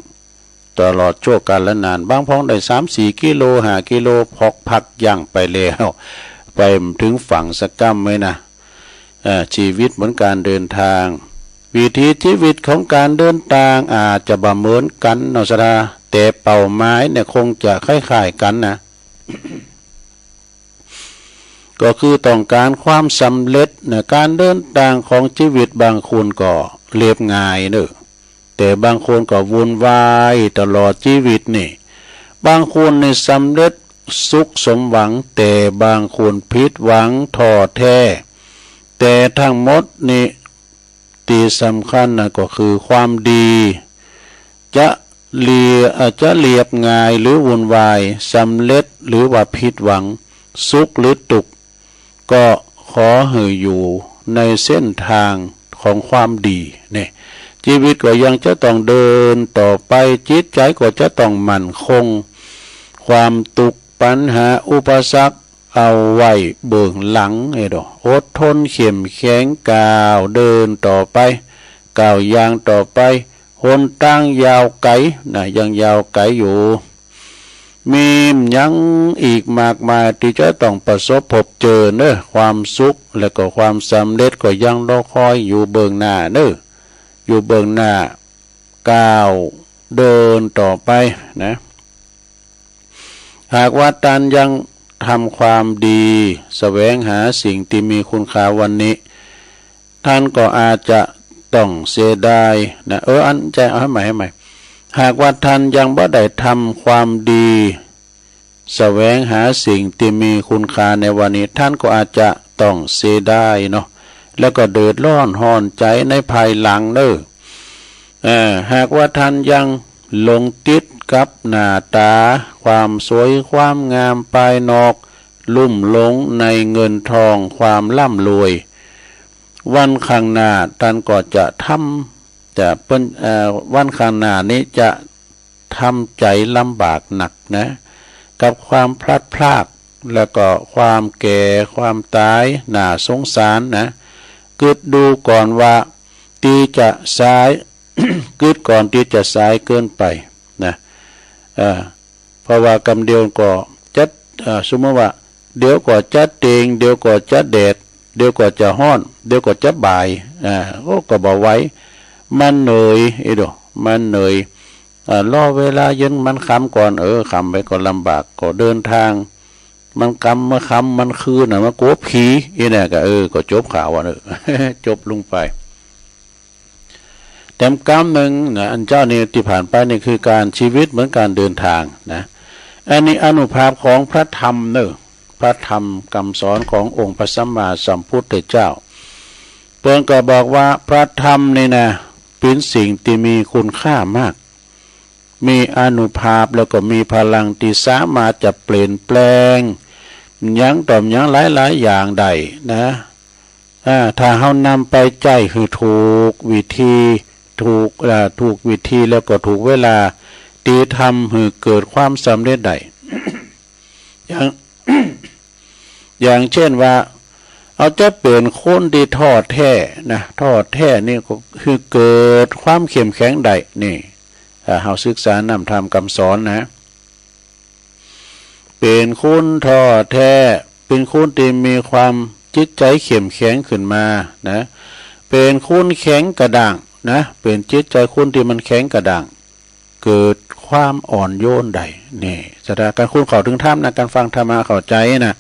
ตลอดชั่วกาลนาน บางพองได้สามสี่กิโล ห้ากิโล พอกพักยั้งไปแล้ว ไปถึงฝั่งสักก้ำไหมนะ เอ่อ ชีวิตเหมือนการเดินทาง วิถีชีวิตของการเดินทางอาจจะบ่เหมือนกันเนาะ ศรัทธา แต่เป้าหมายเนี่ยคงจะคล้ายๆ กันนะ ก็คือต้องการความสำเร็จนะ การเดินทางของชีวิตบางคนก็เรียบง่ายเนอะ แต่บางคนก็วุ่นวายตลอดชีวิตนี่ บางคนนี่สำเร็จสุขสมหวัง แต่บางคนผิดหวังท้อแท้ แต่ทั้งหมดนี่ที่สำคัญนะก็คือความดี จะเรีย เอ่อ จะเรียบง่ายหรือวุ่นวาย สำเร็จหรือว่าผิดหวัง สุขหรือทุกข์ ก็ขอให้อยู่ในเส้นทางของความดี เนี่ย ชีวิตก็ยังจะต้องเดินต่อไป จิตใจก็จะต้องมั่นคง ความทุกข์ปัญหาอุปสรรคเอาไว้เบื้องหลัง เอ้ยดอก อดทนเข้มแข็ง ก้าวเดินต่อไป ก้าวย่างต่อไป หนทางยาวไกลนะ ยังยาวไกลอยู่ มีหยังอีกมากมายที่จะต้องประสบพบเจอเนอะ ความสุขและก็ความสำเร็จก็ยังรอคอยอยู่เบื้องหน้าเนอะ อยู่เบื้องหน้า ก้าวเดินต่อไปนะ หากว่าท่านยังทำความดี แสวงหาสิ่งที่มีคุณค่าวันนี้ ท่านก็อาจจะต้องเสียดายนะ เออ อันใช่ เอาให้ใหม่ ให้ใหม่ หากว่าท่านยังบ่ได้ทำความดี แสวงหาสิ่งที่มีคุณค่าในวันนี้ ท่านก็อาจจะต้องเสียดายเนาะ แล้วก็เดือดร้อนฮ้อนใจในภายหลังเนอะ เอ่อ หากว่าท่านยังหลงติดกับหน้าตา ความสวยความงามภายนอก ลุ่มหลงในเงินทองความร่ำรวย วันข้างหน้าท่านก็จะทำ จะเปิ้น เอ่อ วันข้างหน้านี้จะทำใจลำบากนักนะ กับความพลัดพราก แล้วก็ความแก่ ความตาย น่าสงสารนะ กึ๊ดดูก่อนว่า ที่จะสาย กึ๊ดก่อนที่จะสายเกินไปนะ เอ่อ เพราะว่ากำเดียวก็จัด เอ่อ สมมติว่า เดี๋ยวก็จะเต็ง เดี๋ยวก็จะแดด เดี๋ยวก็จะฮ้อน เดี๋ยวก็จะบ่าย อ่า โอ้ ก็บ่ไหว มันเหนื่อย อีโด มันเหนื่อย อ่า รอเวลาเย็นมันค่ำก่อน เออ ค่ำไปก็ลำบาก ก็เดินทาง มันค่ำ เมื่อค่ำมันคืนน่ะ มันกลัวผี อีเนี่ยก็ เออ ก็จบข่าวอ่ะ เออ จบลงไป แถมกำหนึ่งนะ อันเจ้านี่ที่ผ่านไปนี่คือการชีวิตเหมือนการเดินทางนะ อันนี้อานุภาพของพระธรรมเนอะ พระธรรมคำสอนขององค์พระสัมมาสัมพุทธเจ้า เปิ้นก็บอกว่าพระธรรมนี่นะ เป็นสิ่งที่มีคุณค่ามาก มีอานุภาพแล้วก็มีพลังที่สามารถจะเปลี่ยนแปลงหยังต่อมหยังหลายๆ อย่างได้นะ อ่า ถ้าเฮานำไปใจ๊หื้อถูกวิธี ถูก อ่า ถูกวิธีแล้วก็ถูกเวลา ที่ทำหื้อเกิดความสำเร็จได้ อย่าง อย่างเช่นว่า เอาจะเป็นคนที่ท้อแท้นะ ท้อแท้นี่ก็คือเกิดความเข้มแข็งได้ นี่ ถ้าเฮาศึกษานำธรรมคำสอนนะ เป็นคนท้อแท้ เป็นคนที่มีความจิตใจเข้มแข็งขึ้นมานะ เป็นคนแข็งกระด้างนะ เป็นจิตใจคนที่มันแข็งกระด้าง เกิดความอ่อนโยนได้ นี่ ศรัทธา การคุณเข้าถึงธรรมนะ การฟังธรรมะเข้าใจนะ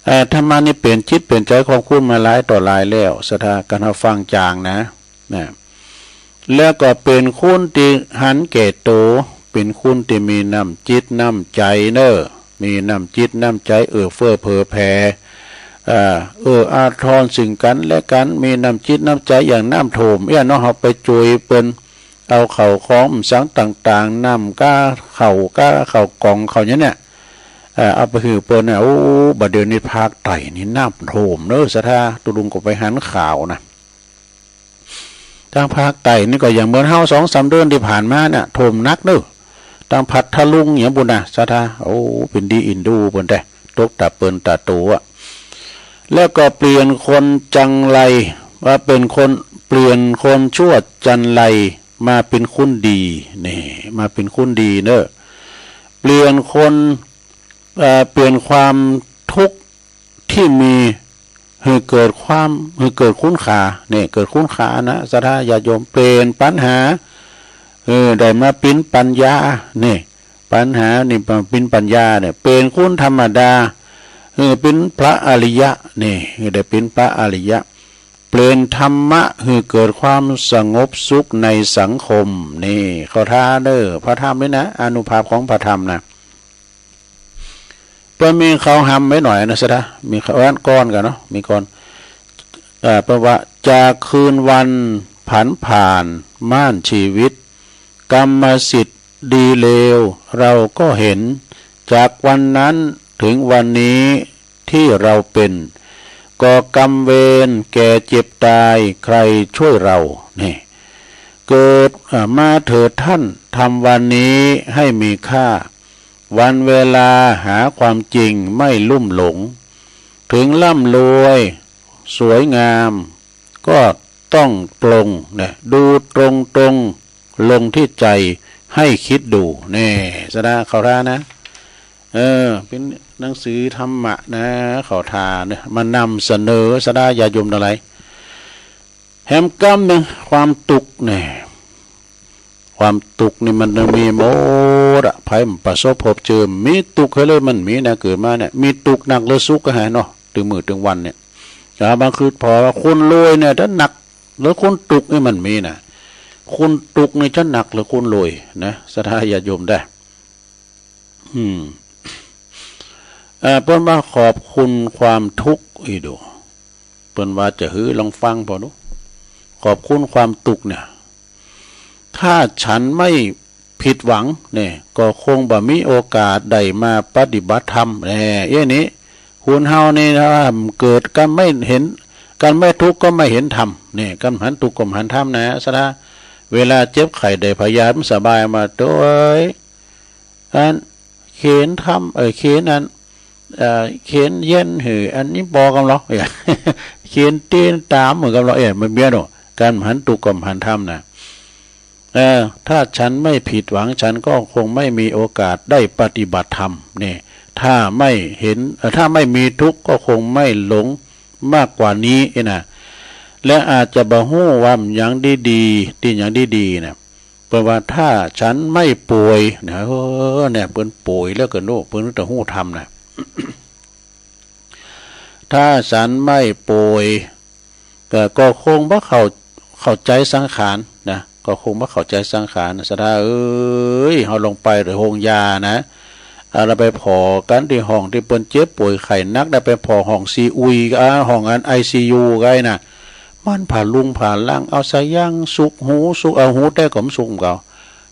เอ่อ ธรรมะนี่เปลี่ยนจิตเปลี่ยนใจของคุณมาหลายต่อหลายแล้ว ศรัทธา การเฮาฟังจางนะ นะ แล้วก็เป็นคนที่หันแก่ตัว เป็นคนที่มีน้ำจิตน้ำใจเนอะ มีน้ำจิตน้ำใจเอื้อเฟื้อเผื่อแผ่ เอ่อ เอื้ออาทรซึ่งกันและกัน มีน้ำจิตน้ำใจอย่างน้ำท่วมเนี่ยเนาะ เอาไปช่วยเปิ้น เอาข้าวของสังต่างๆ น้ำก้าข้าวก้าข้าวกล่องข้าวเนี่ยเนี่ย เอ่อ เอาไปหื้อเปิ้นเนี่ย โอ้ บัดเดี๋ยวนี้ภาคใต้นี่น้ำท่วมเนอะ ศรัทธา ตุ๊ลุงก็ไปหันข่าวนะ ทางภาคใต้นี่ก็อย่างเหมือนเฮาสองสามเดือนที่ผ่านมาเนี่ย ท่วมหนักเนอะ ทางพัทลุงอย่างบุญนะ ศรัทธา โอ้ เป็นดีอินดูเปิ้นแท้ ตกตาเปิ้นตาโตอะ แล้วก็เปลี่ยนคนจังไร ว่าเป็นคน เปลี่ยนคนชั่วจันไร มาเป็นคนดี นี่ มาเป็นคนดีเนอะ เปลี่ยนคน เอ่อ เปลี่ยนความทุกข์ที่มี ให้เกิดความ ให้เกิดคุณค่า นี่ เกิดคุณค่านะ ศรัทธาญาติโยม เปลี่ยนปัญหา เออ ได้มาเป็นปัญญา นี่ ปัญหานี่มาเป็นปัญญาเนี่ย เป็นคนธรรมดา เออ เป็นพระอริยะ นี่ ได้เป็นพระอริยะ เปลี่ยนธรรมะให้เกิดความสงบสุขในสังคม นี่ เข้าท่าเด้อ พระธรรมนี่นะ อานุภาพของพระธรรมนะ เปิ้นมีเขาหำไว้หน่อยนะ ศรัทธา มีเขาอันก่อนกันเนาะ มีก่อน เอ่อ แปลว่า จากคืนวันผันผ่านม่านชีวิต กรรมสิทธิ์ดีเลวเราก็เห็น จากวันนั้นถึงวันนี้ที่เราเป็น ก่อกรรมเวรแก่เจ็บตายใครช่วยเรา นี่ เกิด เอ่อ มาเถิดท่าน ทำวันนี้ให้มีค่า วันเวลาหาความจริงไม่ลุ่มหลง ถึงร่ำรวยสวยงาม ก็ต้องปลงนะ ดูตรงๆ ลงที่ใจให้คิดดู นี่ ศรัทธา เข้าท่านะ เออ เป็นหนังสือธรรมะนะ เข้าท่านะ มานำเสนอ ศรัทธาญาติโยมทั้งหลาย แหมกำหนึ่ง ความทุกข์เนี่ย ความทุกข์นี่มันมีหมดอะ ไผมันประสบพบเจอ มีทุกข์ให้เลย มันมีนะ เกิดมาเนี่ย มีทุกข์หนักหรือสุขก็หายเนาะ ตึงมื้อตึงวันเนี่ย อ่า บางคือพอว่าคนรวยเนี่ย ถ้าหนักหรือคนทุกข์นี่มันมีนะ คนทุกข์นี่จะหนักหรือคนรวยนะ ศรัทธาญาติโยมได้ อืม เอ่อ เปิ้นว่าขอบคุณความทุกข์อีดู เปิ้นว่าจะหื้อลองฟังพอดู ขอบคุณความทุกข์เนี่ย ถ้าฉันไม่ผิดหวังเนี่ย ก็คงบ่มีโอกาสได้มาปฏิบัติธรรม แน่ เอ้ยนี่ คนเฮานี่นะ เกิดกันไม่เห็น กันไม่ทุกข์ก็ไม่เห็นธรรม เนี่ย กันหันทุกข์ก็หันธรรมนะ ศรัทธา เวลาเจ็บไข้ได้พยาธิไม่สบายมา โต้ย อัน เข็นธรรม เอ่อ เข็นอัน เอ่อ เข็นเย็นหื้อ อันนี้บอกกำลัง เข็นเตียนตามเหมือนกำลัง เอ้ย มันเบียดออก กันหันทุกข์ก็หันธรรมนะ เออ ถ้าฉันไม่ผิดหวัง ฉันก็คงไม่มีโอกาสได้ปฏิบัติธรรม นี่ ถ้าไม่เห็น เอ่อ ถ้าไม่มีทุกข์ก็คงไม่หลงมากกว่านี้นะ และอาจจะบ่ฮู้ว่าหยังดีๆ ตี้หยังดีๆ นะ เปิ้นว่าถ้าฉันไม่ป่วยนะ เออ เนี่ย เปิ้นป่วยแล้วก็โน่ เปิ้นจะฮู้ธรรมนะ ถ้าฉันไม่ป่วย ก็ ก็คงบ่เข้า เข้าใจสังขารนะ ก็คงบ่เข้าใจสังขาร ศรัทธาเอ้ย เฮาลองไปโฮงยานะ อ่า เฮาไปผ่อกันตี้ห้องตี้เปิ้นเจ็บป่วยไข้หนัก เฮาไปผ่อห้องซีอุย อ่า ห้องอันไอซียู ไงนะ มันผ่าลุงผ่าลัง เอาสายยางสุกหูสุก เอาหูแต๊ก็บ่สุก ก็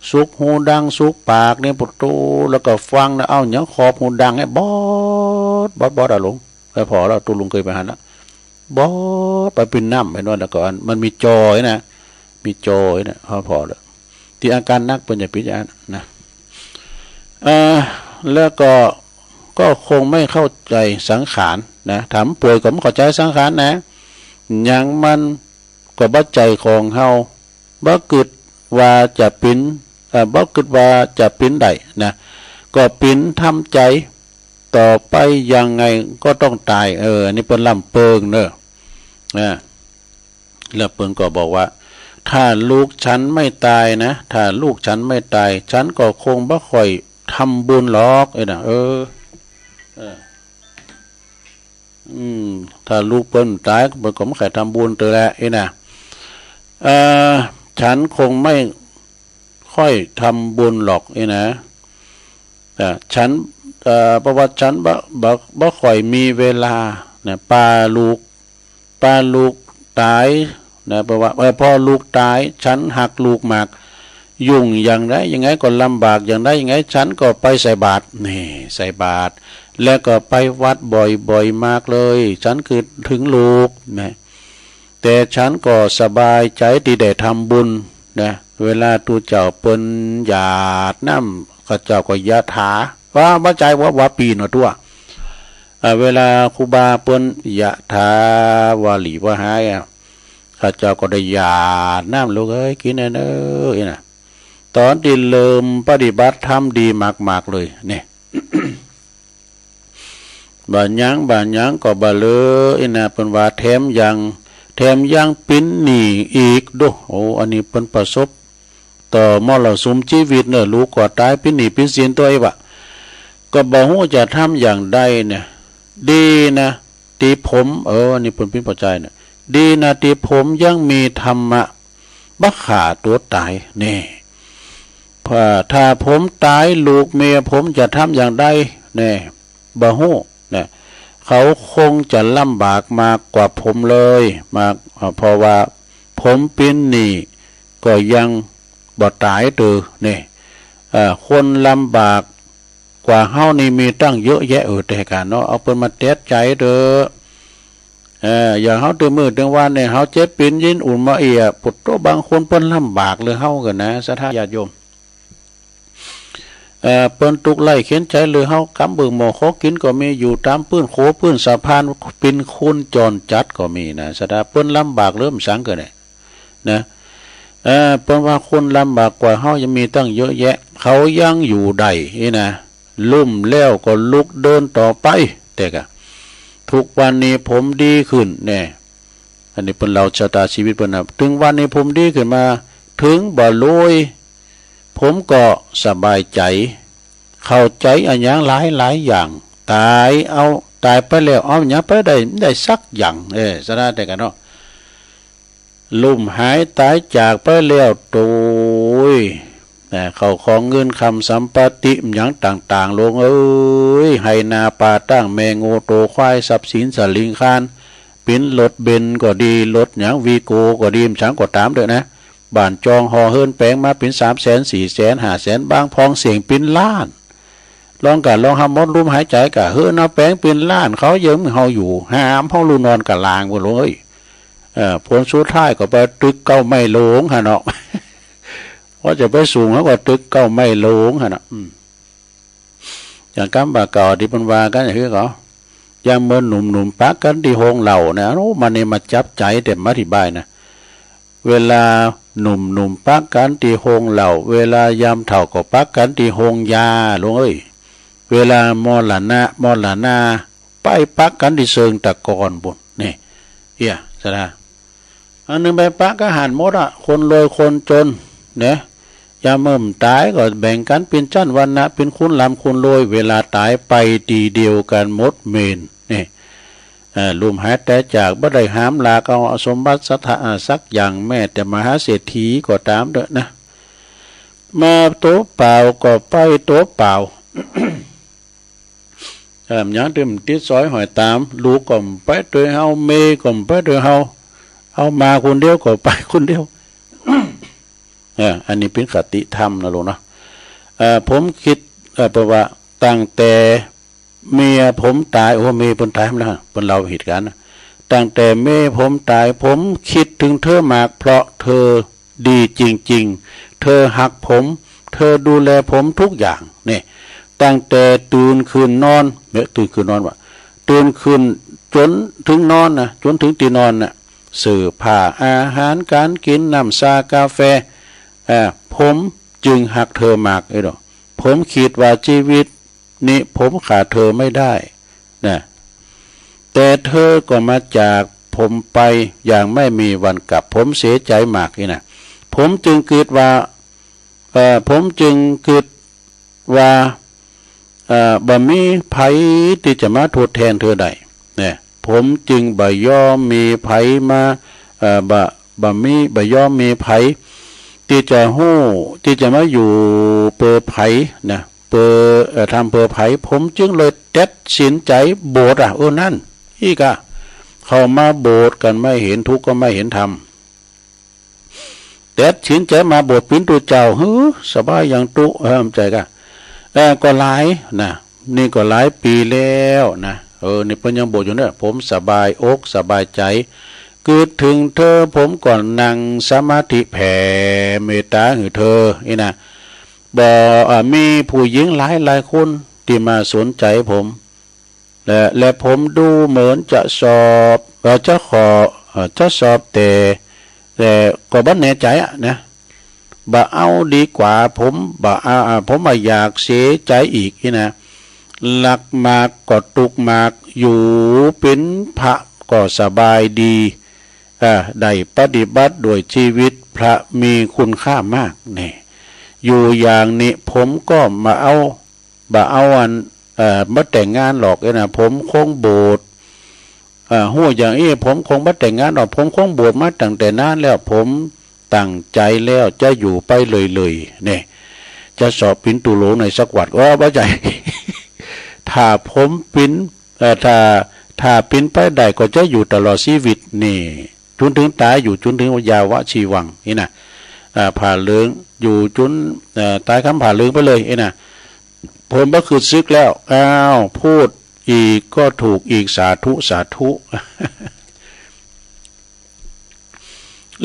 สุกหูดังสุกปากนี่ ปุตโต แล้วก็ฟังนะ เอาหยังขอบหูดังให้บอด บอด บอด อ่ะลุง ไปผ่อแล้ว ตุ๊ลุงเคยไปหันละ บอด ไปปิ้นน้ำ เห็นว่า แล้วก็อัน มันมีจอนะ มีจอนะ เฮาผ่อแล้ว ตี้อาการหนักเปิ้นจะปิ้นอย่างนั้นนะ เอ่อ แล้วก็ ก็คงไม่เข้าใจสังขารนะ ถ้ามันป่วยก็บ่เข้าใจสังขารนะ หยังมันก็บ่ใจ้ของเฮา บ่กึ๊ดว่าจะปิ้น เอ่อ บ่กึ๊ดว่าจะปิ้นได้นะ ก็ปิ้นทำใจ ต่อไปยังไงก็ต้องตาย เออ อันนี้เปิ้นลำเปิงเนอะ อ่า แล้วเปิ้นก็บอกว่า ถ้าลูกฉันไม่ตายนะ ถ้าลูกฉันไม่ตาย ฉันก็คงบ่ค่อยทำบุญหรอก เอ้ยนะ เออ เออ อืม ถ้าลูกเปิ้นตาย เปิ้นก็บ่ค่อยทำบุญเตื้อแหละ เอ้ยนะ เอ่อ ฉันคงไม่ค่อยทำบุญหรอกนี่นะ แต่ฉัน เอ่อ เพราะว่าฉันบ่ บ่ บ่ค่อยมีเวลานะ ปาลูก ปาลูกต๋ายนะ เพราะว่า เอ่อ พอลูกต๋าย ฉันฮักลูกมาก ยุ่งอย่างใดยังไงก็ลำบากอย่างใดยังไง ฉันก็ไปใส่บาตร นี่ ใส่บาตร แล้วก็ไปวัดบ่อยๆ มากเลย ฉันคิดถึงลูกนะ แต่ฉันก็สบายใจที่ได้ทำบุญนะ เวลาตุ๊เจ้าเปิ้นหยาดน้ำ ข้าเจ้าก็ยะถา ว่าบ่ใจ้ว่า ว่าปี๋นว่าตั๋ว อ่า เวลาครูบาเปิ้นยะถาวาลีวหายอะ ข้าเจ้าก็ได้หยาดน้ำ ลูกเอ้ย กิ๋นแน่เน้อ นี่นะ ต๋อนตี้เริ่มปฏิบัติธรรมดีมากๆ เลย นี่ บ่าหยัง บ่าหยังก็บ่าเหลือ นี่นะ เปิ้นว่าแถมยัง แถมยังปินหนี้อีกโด้ โอ้ อันนี้เปิ้นประสบต่อมรสุมชีวิตเน้อ ลูกก็ต๋าย ปินหนี้ปินสินตั๋วอีกบ่า ก็บ่ฮู้จะทำอย่างใดเนี่ย ดีนะ ตี้ผม เออ อันนี้เปิ้นปิ๊งปอใจ้เนี่ย ดีนะตี้ผมยังมีธรรมะ บ่ฆ่าตั๋วต๋าย นี่ ถ้า ถ้าผมต๋าย ลูกเมียผมจะทำอย่างใด นี่ บ่ฮู้นะ เขาคงจะลำบากมากกว่าผมเลย มาก เพราะว่าผมปินหนี้ก็ยังบ่ต๋ายเตื้อ นี่ เอ่อ คนลำบากกว่าเฮานี่มีตั้งเยอะแยะ เออ แต่กาเนาะ เอาเปิ้นมาแตดใจ๋เตื้อ เอ่อ อย่างเฮาตึงมื้อตึงวันเนี่ย เฮาเจ็บปินยินอุ่นมาเอีย ปุดโต บางคนเปิ้นลำบากเลยเฮาเกินนะ ศรัทธาญาติโยม เอ่อ เปิ้นตุ๊กข์ไร้เข็ญใจ๋เลยเฮา กำบึงหม้อขอกิ๋นก็มี อยู่ต๋ามปื้นโขปื้นสะพาน ปินคนจรจัดก็มีนะ ศรัทธา เปิ้นลำบากเริ่มสังเกินเนี่ย นะ เอ่อ เปิ้นว่าคนลำบากกว่าเฮายังมีตั้งเยอะแยะ เขายังอยู่ได้ นี่นะ ล้มแล้วก็ลุกเดินต่อไป แต่กะ ทุกวันนี้ผมดีขึ้น แน่ อันนี้เปิ้นเล่าชะตาชีวิตเปิ้นนะ ถึงวันนี้ผมดีขึ้นมา ถึงบ่รวย ผมก็สบายใจ๋ เข้าใจ๋อะหยังหลายๆ อย่าง ต๋ายเอา ต๋ายไปแล้ว เอาหยังไปได้ ได้สักอย่าง เออ ศรัทธา แต่กาเนาะ ล้มหายต๋ายจากไปแล้ว โตย นะ เข้าของเงินคำสัมปติหยังต่างๆ ลงเอ้ย ไฮ่นาป่าตั้ง แม่งัวโตควาย ทรัพย์สินสลิงคาน ปินรถเบนซ์ก็ดี รถหยังวีโก้ก็ดี หยังก็ต๋ามเตื้อนะ บ้านจองหอเฮือนแป๋งมาปินสามแสน สี่แสน ห้าแสน บางพ่องเสี้ยงปินล้าน ลองกะลองหาหมดลมหายใจ๋กะ เฮือนเฮาแป๋งปินล้าน เขาเยิมเฮาอยู่ หามเฮาลู่นอนกะลางพุ้น ลงเอ้ย เอ่อ ผลสุดท้ายก็ไปตึกเก้าไม้หลงหั้นเนาะ ว่าจะไปสูงเฮาก็ตึกเก้าไม้หลงหั้นน่ะ อืม อย่างกำบ่าเก่าตี้เปิ้นว่ากั๋นอย่างนี้ก็ อย่างเมื่อหนุ่มๆ ปักกั๋นตี้โฮงเหล้าเนี่ย โอ้ มันนี่มาจับใจ๋แต่มาอธิบายนะ เวลาหนุ่มๆ ปักกั๋นตี้โฮงเหล้า เวลายามเฒ่าก็ปักกั๋นตี้โฮงยา ลงเอ้ย เวลามรณะ มรณา ไปปักกั๋นตี้เชิงตะกอนพุ้น นี่ เอี้ย ศรัทธา อันหนึ่งไปปักกั๋นหั้นหมดอะ คนรวยคนจน เนี่ย ยามเมื่อต๋ายก็แบ่งกั๋นปินจั้นวรรณะ ปินคนร่ำคนรวย เวลาต๋ายไปตี้เดียวกั๋นหมดเมน นี่ เอ่อ ล้มหายต๋ายจาก บ่ได้หามลากเอาสมบัติศรัทธาสักอย่าง แม้แต่มหาเศรษฐีก็ต๋ามเตื้อนะ มาตั๋วเปล่าก็ไปตั๋วเปล่า เอ่อ หยังตี้มันติดสอยห้อยต๋าม ลูกก็ไปตวยเฮา เมย์ก็ไปตวยเฮา เฮามาคนเดียวก็ไปคนเดียว เอ่อ อันนี้เปิ้นคติธรรมนะลูกเนาะ เอ่อ ผมคิด เอ่อ เพราะว่าตั้งแต่เมียผมต๋าย โอ้ เมียเปิ้นต๋ายมาแล้ว เปิ้นเล่าเหตุก๋ารณ์นะ ตั้งแต่เมียผมต๋าย ผมคิดถึงเธอมาก เพราะเธอดีจริงๆ เธอฮักผม เธอดูแลผมทุกอย่าง นี่ ตั้งแต่ตื่นขึ้นนอน เนี่ย ตื่นขึ้นนอนวะ ตื่นขึ้นจ๋นถึงนอนนะ จ๋นถึงตี้นอนนะ เสื้อผ้า อาหารก๋านกิ๋น น้ำชากาแฟ เอ่อ ผมจึงฮักเธอมาก เอ้ยเนาะ ผมคิดว่าชีวิตนี้ผมขาดเธอไม่ได้นะ แต่เธอก็มาจากผมไปอย่างไม่มีวันกลับ ผมเสียใจมากนี่นะ ผมจึงคิดว่า เอ่อ ผมจึงคิดว่า เอ่อ บ่มีใผตี้จะมาทดแทนเธอได้ เนี่ย ผมจึงบ่ยอมมีใผมา เอ่อ บ่ บ่มี บ่ยอมมีใผ ที่จะฮู้ ที่จะมาอยู่เปื้อใผนะ เปื้อ เอ่อ ทำเปื้อใผ ผมจึงเลยตัดสินใจบวชอ่ะ เออ นั่น อีกอ่ะ เข้ามาบวชกันไม่เห็นทุกข์ก็ไม่เห็นธรรม ตัดสินใจมาบวชเป๋นตุ๊เจ้า หื้อ สบายยังตุ๊ เออ เข้าใจกะ เออ ก็หลายนะ นี่ก็หลายปี๋แล้วนะ เออ นี่เปิ้นยังบวชอยู่เนี่ย ผมสบายอกสบายใจ๋ กึ๊ดเถิงเธอ ผมก็นั่งสมาธิแผ่เมตตาหื้อเธอ นี่นะ บ่ อ่า มีผู้หญิงหลายหลายคนตี้มาสนใจ๋ผม และ และผมดูเหมือนจะสอบ เอ่อ จะขอ เอ่อ จะสอบแต่ แต่ก็บ่แน่ใจ๋อะนะ บ่เอาดีกว่า ผมบ่เอา อ่า ผมบ่อยากเสียใจ๋อีกนี่นะ หลักมากก็ตุ๊กข์มาก อยู่เป๋นพระก็สบายดี อ่า ได้ปฏิบัติด้วยชีวิตพระมีคุณค่ามาก นี่ อยู่อย่างนี้ผมก็บ่เอา บ่เอาอัน เอ่อ บ่แต่งงานหรอกเอ้ยนะ ผมคงบวช เอ่อ ฮู้อย่างอี้ ผมคงบ่แต่งงานหรอก ผมคงบวชมาตั้งแต่นานแล้ว ผมตั้งใจ๋แล้วจะอยู่ไปเลยๆ นี่ จะสอบเป๋นตุ๊โหลในสักวัด เออ บ่ใจ้ ถ้าผมเป๋น เอ่อ ถ้า ถ้าเป๋นไปได้ก็จะอยู่ตลอดชีวิตนี่ จ๋นเถิงต๋ายอยู่จ๋นเถิงยาวะชีวัง นี่นะ อ่า ผ้าเหลือง อยู่จ๋น เอ่อ ต๋ายคำผ้าเหลืองไปเลย นี่นะ ผมบ่ขึดเซิกแล้ว อ้าว พูดอีกก็ถูกอีก สาธุ สาธุ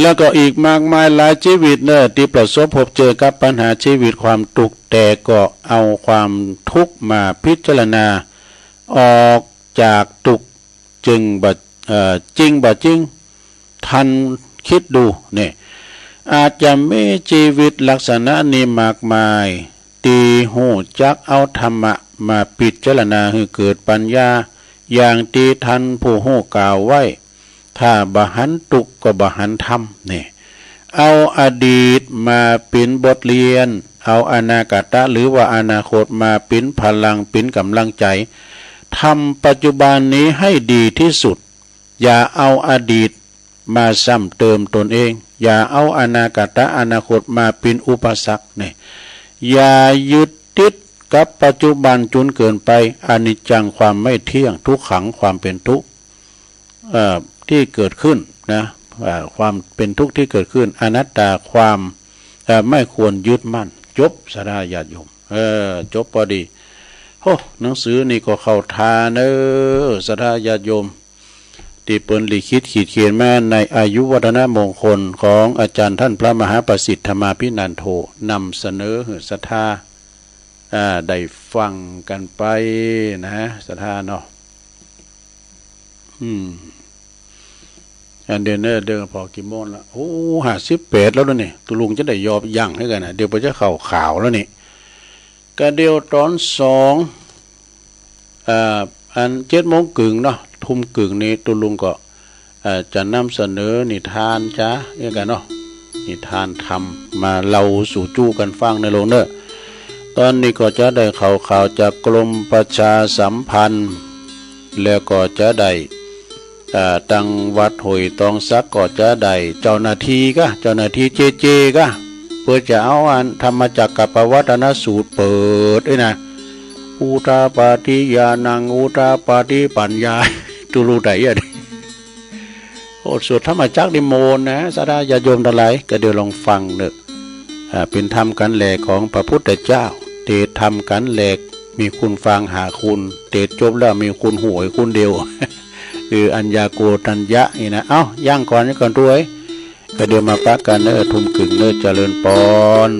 แล้วก็อีกมากมายหลายชีวิตเน่อ ตี้ประสบพบเจอกับปัญหาชีวิตความตุ๊กข์ แต่ก็เอาความตุ๊กข์มาพิจารณา ออกจากตุ๊กข์ จึงบ่ เอ่อ จริงบ่จริง ท่านคิดดู นี่ อาจจะมีชีวิตลักษณะนี้มากมาย ตี้ฮู้จักเอาธรรมะมาพิจารณาหื้อเกิดปัญญา อย่างตี้ท่านผู้ฮู้กล่าวไว้ ถ้าบ่หันตุ๊กข์ก็บ่หันธรรม นี่ เอาอดีตมาเป๋นบทเรียน เอาอนาคตะหรือว่าอนาคตมาเป๋นพลัง เป๋นกำลังใจ๋ ทำปัจจุบันนี้ให้ดีที่สุด อย่าเอาอดีตมาซ้ำเติมตนเอง อย่าเอาอนาคตะอนาคตมาเป๋นอุปสรรค นี่ อย่ายึดติดกับปัจจุบันจ๋นเกินไป อนิจจัง ความไม่เที่ยง ทุกขัง ความเป็นทุกข์ เอ่อ ที่เกิดขึ้นนะ เอ่อ ความเป็นทุกข์ที่เกิดขึ้น อนัตตา ความ เอ่อ ไม่ควรยึดมั่น จบ ศรัทธาญาติโยม เออ จบพอดี โอ้ หนังสือนี่ก็เข้าท่าเน่อ ศรัทธาญาติโยม ตี้เปิ้นลิขิตขีดเขียนมาในอายุวัฒนมงคลของอาจารย์ท่านพระมหาประสิทธิ์ธรรมาภินันโท นำเสนอหื้อศรัทธา อ่า ได้ฟังกันไปนะ ศรัทธาเนาะ อืม อันเดียวเน่อ เดี๋ยวพอกี่โมงละ โอ้ ห้าสิบแปดแล้วเน่อนี่ ตุ๊ลุงจะได้ยอบยั้งหื้อกั๋นนะ เดี๋ยวเปิ้นจะเข้าข่าวแล้วนี่ กะเดี๋ยวต๋อนสอง อ่า อันเจ็ดโมงครึ่งเนาะ ทุ่มครึ่งนี่ตุ๊ลุงก็ เอ่อ จะนำเสนอนิทานจ๊ะ เอ้ยกั๋นเนาะ นิทานธรรมมาเล่าสู่จุกั๋นฟังเน่อลุงเน่อ ต๋อนนี้ก็จะได้เข้าข่าวจากกรมประชาสัมพันธ์ แล้วก็จะได้ อ่า ตังวัดห้วยตองสักก็จะได้เจ้าหน้าตี้กะ เจ้าหน้าตี้เจเจกะ เปื้อจะเอาอันธรรมจักรกัปปวัตนสูตรเปิดด้วยนะ อุทาปาฏิญาณัง อุทาปาฏิปัญญา ตุ๊ลุงได้อะ โอ้ สวดธรรมจักรนิมนต์นะ ศรัทธาญาติโยมตังหลาย กะเดี๋ยวลองฟังเน่อ อ่า เป๋นธรรมกั๋นแหลกของพระพุทธเจ้า เตสธรรมกั๋นแหลก มีคนฟังห้าคน เตสจบแล้วมีคนฮู้คนเดียว คือ อัญญาโกณฑัญญะนี่นะ เอ้า ยั้งก่อน ยั้งก่อนตุ๊เอ้ย กะเดี๋ยวมาปะกั๋นเน่อ ทุ่มครึ่งเน่อ เจริญปอน